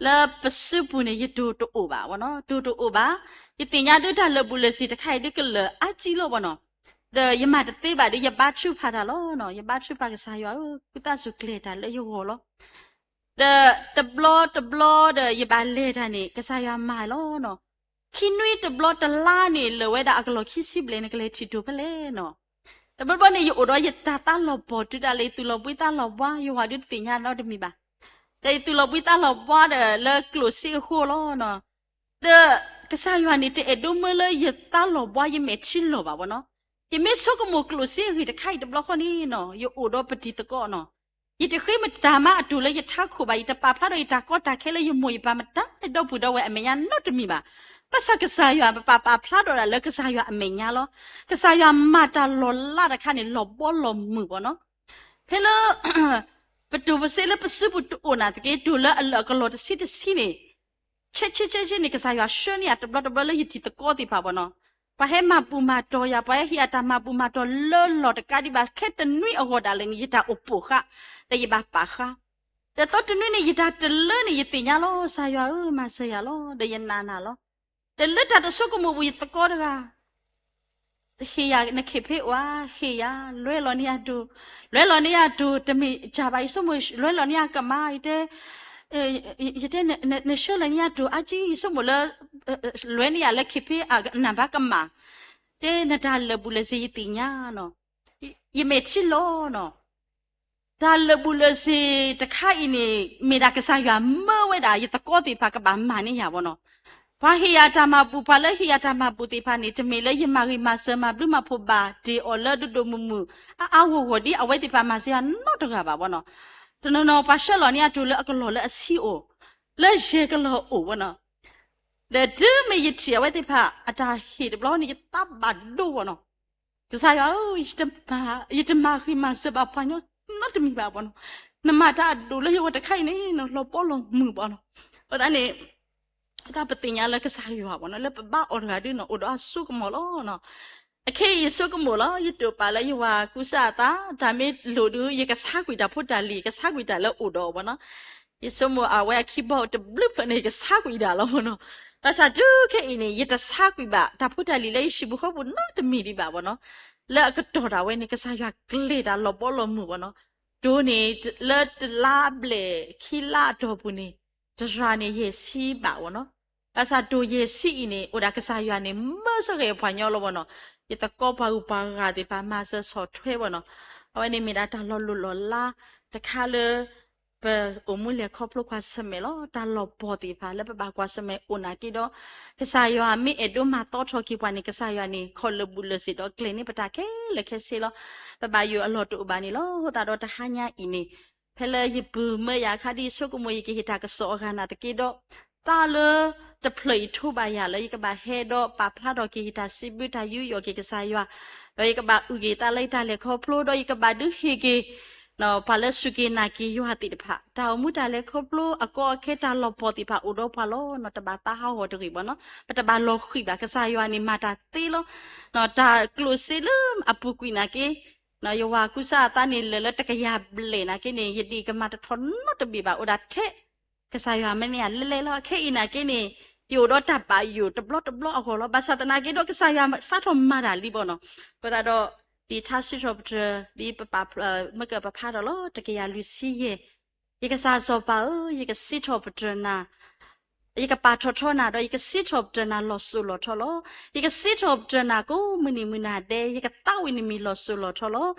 လၢပစုပူၤန့ၣ် ယတိၤတအိၣ်ဘၣ်ဘၣ်န့ၣ်, တိၤတအိၣ်ဘၣ်. ယသ့ၣ်ညါဒုးတၢ်လၢာ်ဘူးလၢာ်စ့ၢ်တခါအံၤဒုးကလၢာ်အါကံလီၤဘၣ်န့ၣ်, ဒီးယမၤတသ့ဘၣ်ဒီး ယဘါထုကဖၣ်တၢ်လီၤန့ၣ်, ယဘါထုကဖၣ်ကစၢ်ယွၤဧၢ, ဃုသးစူၤကျဲၤတၢ်လၢယဂီၢ်လီၤ. ဒီးတဘျီတဘျီဒီးယဘၣ်လဲၤတၢ်န့ၣ် ကစၢ်ယွၤမၤလီၤန့ၣ်, ခံနွံတဘျီတလါန့ၣ် လၢာ်ဝဲဒၣ်အကလီၢ်ခံဆံဘျဲၣ်န့ၣ် ကလဲၤထံၣ်တိၤဖဲလဲၣ်န့ၣ်. တဘျီဘျီန့ၣ် ယအိၣ်ဒီးယတၢ်သးလီၤပှီၢ်တုၤဒၣ်လဲာ် ယသူၣ်လီၤဘှံးသးလီၤဘှါ ယဝၤဒုးတသ့ၣ်ညါနီတမံၤဘၣ်. ဒီးယသူၣ်လီၤဘှံးသးလီၤဘှါဒီးလၢကျိၣ်စ့အဃိလီၤန့ၣ်. ဒီးကစၢ်ယွၤန့ၣ် တအဲၣ်ဒိးမၢလၢယသးလီၤဘှါ ယမဲာ်ထံလီၤဘၣ်ဘၣ်န့ၣ်. ယမ့ၢ်ဆိကမိၣ်ကျိၣ်စ့အဂ့ၢ်တခါအံၤတဘျီဃီန့ၣ်န့ၣ်, ယအိၣ်ဒီးပတံၤသကိးန့ၣ်, ယတဃ့မတၤမးအတိၤလၢယထးခိၣ်ဘၣ်, ယတပာ်ဖျါဒီးယတၢ်ကီတၢ်ခဲလၢယမိၢ်ယပၢ်မတၤဒီပုၢ်ဒီဝဲၢ်အမဲာ်ညါနီတမံၤဘၣ်. ဘၣ်ဆၣ်ကစၢ်ယွၤပပာ်ဖျါထီၣ်ဒၣ်လၢကစၢ်ယွၤအမဲာ်ညါလီၤ. ကစၢ်ယွၤမၤတၢ်လီၤလးတခါန့ၣ် လီၤဘီလီၤမုၢ်ဘၣ်န့ၣ်. ဖဲလၢ ပတိၤပစ့လၢပစုပူၤတအိၣ်နာ်သက့ တိၤလၢအလၢာ်အကလီၢ်တဆံတဆံန့ၣ်, ဆဲးဆဲးဆဲးဆဲးန့ၣ် ကစၢ်ယွၤဆှၢန့ၢ်ယၤတဘျီတဘျီလၢယတံၤသကိးသ့ၣ်တဖၣ်ဘၣ်န့ၣ်. ပှၤဟဲမၤဘူၣ်မၤတီၤယၤ, ပှၤဟဲဟ့ၣ်ယၤတၢ်မၤဘူၣ်မၤတီၤလၢလီၢ်တကးဒံးဘၣ် ခဲတနွံအဂီၢ်ဒၣ်လဲာ်န့ၣ် ယတၢ်အိၣ်ပိာ်ဃာ်, ဒီးယဘၣ်ပာ်ဃာ်. ဒီးသီတနွံန့ၣ် ယတၢ်တလၢန့ၣ် ယသ့ၣ်ညါလီၤ, ကစၢ်ယွၤဧၢ, မၤစၢၤယၤလီၤ, ဒီးယနာ်နၤလီၤ. ဒီးလၢတၢ်တဆိကမိၣ်ပူၤ ယသကိးတဂၤ ဟ့ၣ်ယၤနခ့ၣ်ဖ့အိၣ်ဧါ, ဟ့ၣ်ယၤ, လွဲလီၤန့ၢ်ယၤတိၤ, လွဲလီၤန့ၢ်ယၤတိၤ တမ့ၢ်စၢ်ဘၣ်, ယဆိကမိၣ် လွဲလီၤန့ၢ်ယၤကမၣ်, ယတဲ, ယတဲ, နဆှၢလီၤန့ၢ်ယၤတိၤအါကံ, ယဆိကမိၣ်လၢ လွဲန့ၢ်ယၤလၢခ့ၣ်ဖ့အနၢ်ဘၣ်ကမၣ်, တဲနတၢ်လၢာ်ဘူးလၢာ်စ့ၤယသ့ၣ်ညါန့ၣ်, ယမဲာ်ထံလီၤန့ၣ်. တၢ်လၢာ်ဘူးလၢာ်စ့ၤတခါအံၤန့ၣ် မ့ၢ်ဒၣ်ကစၢ်ယွၤမၢဝဲဒၣ် ယသကိးသ့ၣ်တဖၣ်ကဘၣ်မၤန့ၢ်ယၤဘၣ်န့ၣ်. ပှၤဟ့ၣ်ယၤတၢ်မၤဘူၣ်, ပှၤလၢဟ့ၣ်ယၤတၢ်မၤဘူၣ်သ့ၣ်တဖၣ်န့ၣ် တမ့ၢ်လၢယမၤဂ့ၤမၤစၢၤမၤဘျုးမၤဖှိၣ်ဘၣ်တ့ၢ်အီၤလၢဒိၣ်ဒိၣ်မုၢ်မုၢ် အါအါဂီၢ်ဂီၢ်ဒ်အဝဲသ့ၣ်တဖၣ်မၤစၢၤယၤ နီတဂၤဘၣ်ဘၣ်န့ၣ်. တနီၤနီၤ ပှၤဆှၢလီၤန့ၢ်ယၤတိၤလၢအကလီၢ်လၢအဆံအိၣ်, လၢယဲၢ်ကလီၢ်အိၣ်ဘၣ်န့ၣ်. ဒီးတုၤမ့ၢ်ယထံၣ်အဝဲသ့ၣ်တဖၣ်အတၢ်ဟ့ၣ်တဘျီန့ၣ် ယသးဘၣ်ဒိဘၣ်န့ၣ်. ကစၢ်ယွၤဧၢ, ယတမၤဂ့ၤမၤစၢၤဘၣ်ပှၤကညီနီတမံၤဘၣ်ဘၣ်န့ၣ်. နမၤတၢ်အဒိၣ်လၢယဂီၢ်တခါအံၤန့ၣ် လီၤဘီလီၤမုၢ်ဘၣ်န့ၣ်. အဃိသတးန့ၣ် အဃိသတးပသ့ၣ်ညါလၢကစၢ်ယွၤဘၣ်န့ၣ် လၢပဘါအီၤတဂၤဒုးန့ၣ် အိၣ်ဒီးအစိကမီၤလီၤ. အခဲအံၤယစိကမီၤလီၤ, ယတိာ်ပာ်လၢယဝၤကူစါအသး, တၢ်မ့ၢ်လိၣ်ဒုး ယကဆါကွံာ်တၢ်ဖိတၢ်လံၤ, ယကဆါကွံာ်တၢ်လၢအိၣ်ဒီးအီၤဘၣ်န့ၣ်. ယဆိကမိၣ်အဝဲအခံဘီတဘျုးဖျၢၣ်န့ၣ် ယကဆါကွံာ်ဒၣ်လီၤဘၣ်န့ၣ်. ဘၣ်ဆၣ်တုၤခဲအံၤန့ၣ် ယတဆါကွံာ်ဘၣ်တၢ်ဖိတၢ်လံၤလၢယဟံၣ်ပူၤဃီပူၤနီတမံၤဒံးဘၣ်ဘၣ်န့ၣ်. လၢအကတီၢ်ဒၣ်ဝဲန့ၣ် ကစၢ်ယွၤကျဲၤတၢ်လီၤဘီလီၤမုၢ်ဘၣ်န့ၣ်. တိၤန့ၣ် လၢတလါဘျဲၣ်ခံလါအတီၢ်ပူၤန့ၣ် တရၣ်န့ၣ် ယဲၢ်ဆံဘၣ်ဘၣ်န့ၣ်. ဘၣ်ဆၣ်တိၤယဲၢ်ဆံအံၤန့ၣ် အိၣ်ဒၣ်ကစၢ်ယွၤန့ၣ် မၢစ့ၢ်ကီးပှၤကညီလီၤဘၣ်န့ၣ်. ယသကိးပှၤဂုၤပှၤဂၤသ့ၣ်တဖၣ်မၤစၢၤဆီၣ်ထွဲဘၣ်န့ၣ်. အဝဲန့ၣ်မ့ၢ်ဒၣ်တၢ်လီၤလိၢ်လီၤလးတခါလၢ ပအိၣ်မူလဲၤခီဖျိကွၢ်ဆၢၣ်မဲာ်လီၤ. တၢ်လီၤပှီၢ်သ့ၣ်တဖၣ်လၢပဘၣ်ကွၢ်ဆၢၣ်မဲာ်အိၣ်နာ်က့ဒီး ကစၢ်ယွၤမ့ၢ်အဲၣ်ဒိးမၤသီထီၣ်က့ၤပှၤန့ၣ် ကစၢ်ယွၤန့ၣ် ခီၣ်လၢာ်ဘူးလၢာ်စ့ၤဒီးကျဲၤန့ၢ်ပတၢ်ခဲလၢာ်ခဲဆ့လီၤ. ပဘၣ်ယိၣ်အလီၢ်တအိၣ်ဘၣ်န့ၣ်လီၤ. အဃိသတးဒီးတဟါညါအံၤန့ၣ် ဖဲလၢယပုၢ်မၢယၤအခါဒ်ယဆိကမိၣ် ယကဟ့ၣ်တၢ်ကစီၣ်အဂၤနာ်သက့ဒီး သးလၢတဖျၢၣ်အံၤထိးဘၣ်ယၤလၢယကဘၣ်ဟဲဒီးပာ်ဖျါထီၣ်က့ၤယတၢ်စံးဘျုးတၢ်ယူးယီၣ်က့ၤကစၢ်ယွၤ, ဒီးယကဘၣ်အုၣ်က့ၤသးလၢယတၢ်လဲၤခီဖျိ ဒီးယကဘၣ်ဒုးဟ့ၣ်က့ၤ ပှၤလၢစူၢ်က့ၤနာ်က့ၤယွၤသ့ၣ်တဖၣ် တၢ်အိၣ်မူတၢ်လဲၤခီဖျိအကီအခဲတၢ်လီၤပှီၢ်သ့ၣ်တဖၣ်အိၣ်ဒီးပှၤလီၤ. တဘၣ်သးဟးဂီၤတဂ့ၤဘၣ်နီၤ, ပတဘၣ်လီၤဃံၤဘၣ်. ကစၢ်ယွၤန့ၣ်မၤတၢ်သ့လီၤ. တၢ်ကျိၣ်စ့လၢအပူၤကွံာ်နာ်က့ ယဝၤကူစါအသးန့ၣ် လၢာ်လၢတကယၤဘျဲၣ်နာ်က့န့ၣ် ယဒံၣ်ကမၤတထီၣ်နီတဘ့ၣ်ဘၣ် အိၣ်ဒၣ်ထဲ ကစၢ်ယွၤမ့ၢ်န့ၢ်ယၤလဲၤလဲၤလီၤ. ခဲအံၤနာ်က့န့ၣ် ယအိၣ်ဒီးတၢ်ဘၣ်ယိၣ်တဘျီတဘျီအဂီၢ်လီၤ. ဘၣ်ဆၣ်သနာ်က့ဒီး ကစၢ်ယွၤစးထီၣ်မၤတၢ်လံဘၣ်နီၤ. အဃိသတးဒီး ဒ်ထါစံးထီၣ်ပတြၢၤ ဒ်ပပာ် မ့ၢ်ကပဖးထီၣ်လီၤ တကယၤလွံၢ်ဆံယဲၢ်, ယကစၢ်စီၤပၤဧၢ, ယကစံးထီၣ်ပတြၢၤနၤ ယကပာ်ထီၣ်ထီနၤ ဒီးယကစံးထီၣ်ပတြၢၤနၤလီၤစိၤလီၤထီလီၤ. ယကစံးထီၣ်ပတြၢၤနၤကိးမုၢ်နံၤမုၢ်နၤဒဲး, ယကသးဝံၣ်နမံၤလီၤစိၤလီၤထီလီၤ.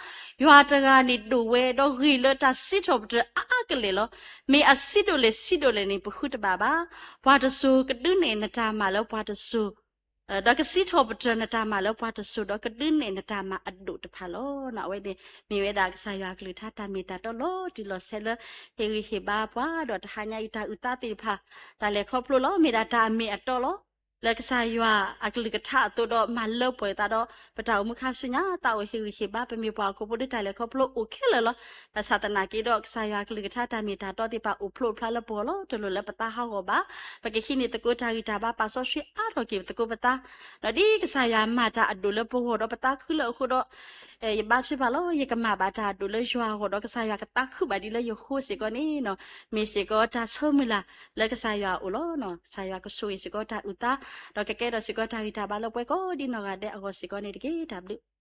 ယွၤတဂၤန့ၣ်ဒိၣ်ဝဲဒီးဂ့ၤလၢတၢ်စံးထီၣ်ပတြၢၤအါအါကလဲာ်လီၤ. မ့ၢ်အစံးဒိၣ်လဲၣ်စံးဒိၣ်လဲၣ်န့ၣ် ပဃုတဘၣ်ဘၣ်. ပှၤတစိၤကဒုးနဲၣ်နတၢ်မၤလၢပှၤတစိၤ ဒီးကစံးထီၣ်ပတြၢၤနတၢ်မၤလၢပှၤတစိၤ ဒီးကဒုးနဲၣ်နတၢ်မၤအဒိၣ်တဖၣ်လီၤ. အဝဲန့ၣ်မ့ၢ်ဝဲဒၣ်ကစၢ်ယွၤအကလုၢ်ကထါတၢ်မ့ၢ်တၢ်တီလီၤတံၢ်လီၤဆဲးလၢ ဟ့ၣ်ဂံၢ်ဟ့ၣ်ဘါပှၤ ဒီးတဟါညါအံၤတၢ်အုၣ်သးသ့ၣ်တဖၣ် တၢ်လဲၤခီဖျိလီၤ. မ့ၢ်ဒၣ်တၢ်အမ့ၢ်အတီလီၤ. လၢကစၢ်ယွၤအကလုၢ်ကထါအသိးဒီးမၤလၢပှဲၤသးဒီး ပတၢ်အိၣ်မူခါဆူညါ သးအိၣ်ဟ့ၣ်ဂံၢ်ဟ့ၣ်ဘါ ပမ့ၢ်ပှၤဟီၣ်ခိၣ်ဖိဒီးတၢ်လဲၤခီဖျိအိၣ်ခဲလၢာ်လီၤ. ဘၣ်ဆၣ်သနာ်က့ဒီး ကစၢ်ယွၤအကလုၢ်ကထါတၢ်မ့ၢ်တၢ်တီသ့ၣ်တဖၣ်အိၣ်ဖျိဖျါလၢပဂီၢ်လီၤ. တလိၣ်လၢပသးဟးဂီၤဘၣ်. ပကဟံးန့ၢ်သကိးတၢ်ဂံၢ်တၢ်ဘါ ပာ်စီဆှံအါထီၣ်က့ၤပသကိးပသး ဒီးဒ်ကစၢ်ယွၤမၤတၢ်အဒိၣ်လၢပဂီၢ်ဒီးပသးခုလၢအဃိဒီး ယဘါထုကဖၣ်လီၤ. ယကမၤဘၣ်တၢ်အဒိၣ်လၢယွၤအဂီၢ်ဒီး ကစၢ်ယွၤကသးခုဘၣ်ဒ်လၢယဃိစ့ၢ်ကီးန့ၣ် မ့ၢ်စ့ၢ်ကီးတၢ်ဆိမုၢ်လၢ်လၢကစၢ်ယွၤအအိၣ်လီၤ. ကစၢ်ယွၤကဆိၣ်ဂ့ၤစ့ၢ်ကီးတၢ်အုၣ်သး ဒီးကကဲထီၣ်စ့ၢ်ကီးတၢ်ဂံၢ်တၢ်ဘါလၢပှၤကိးဒ်နီၢ်ဂၤဒဲးအဂီၢ်စ့ၢ်ကီးန့ၣ်တက့ၢ်. တၢ်ဘျုး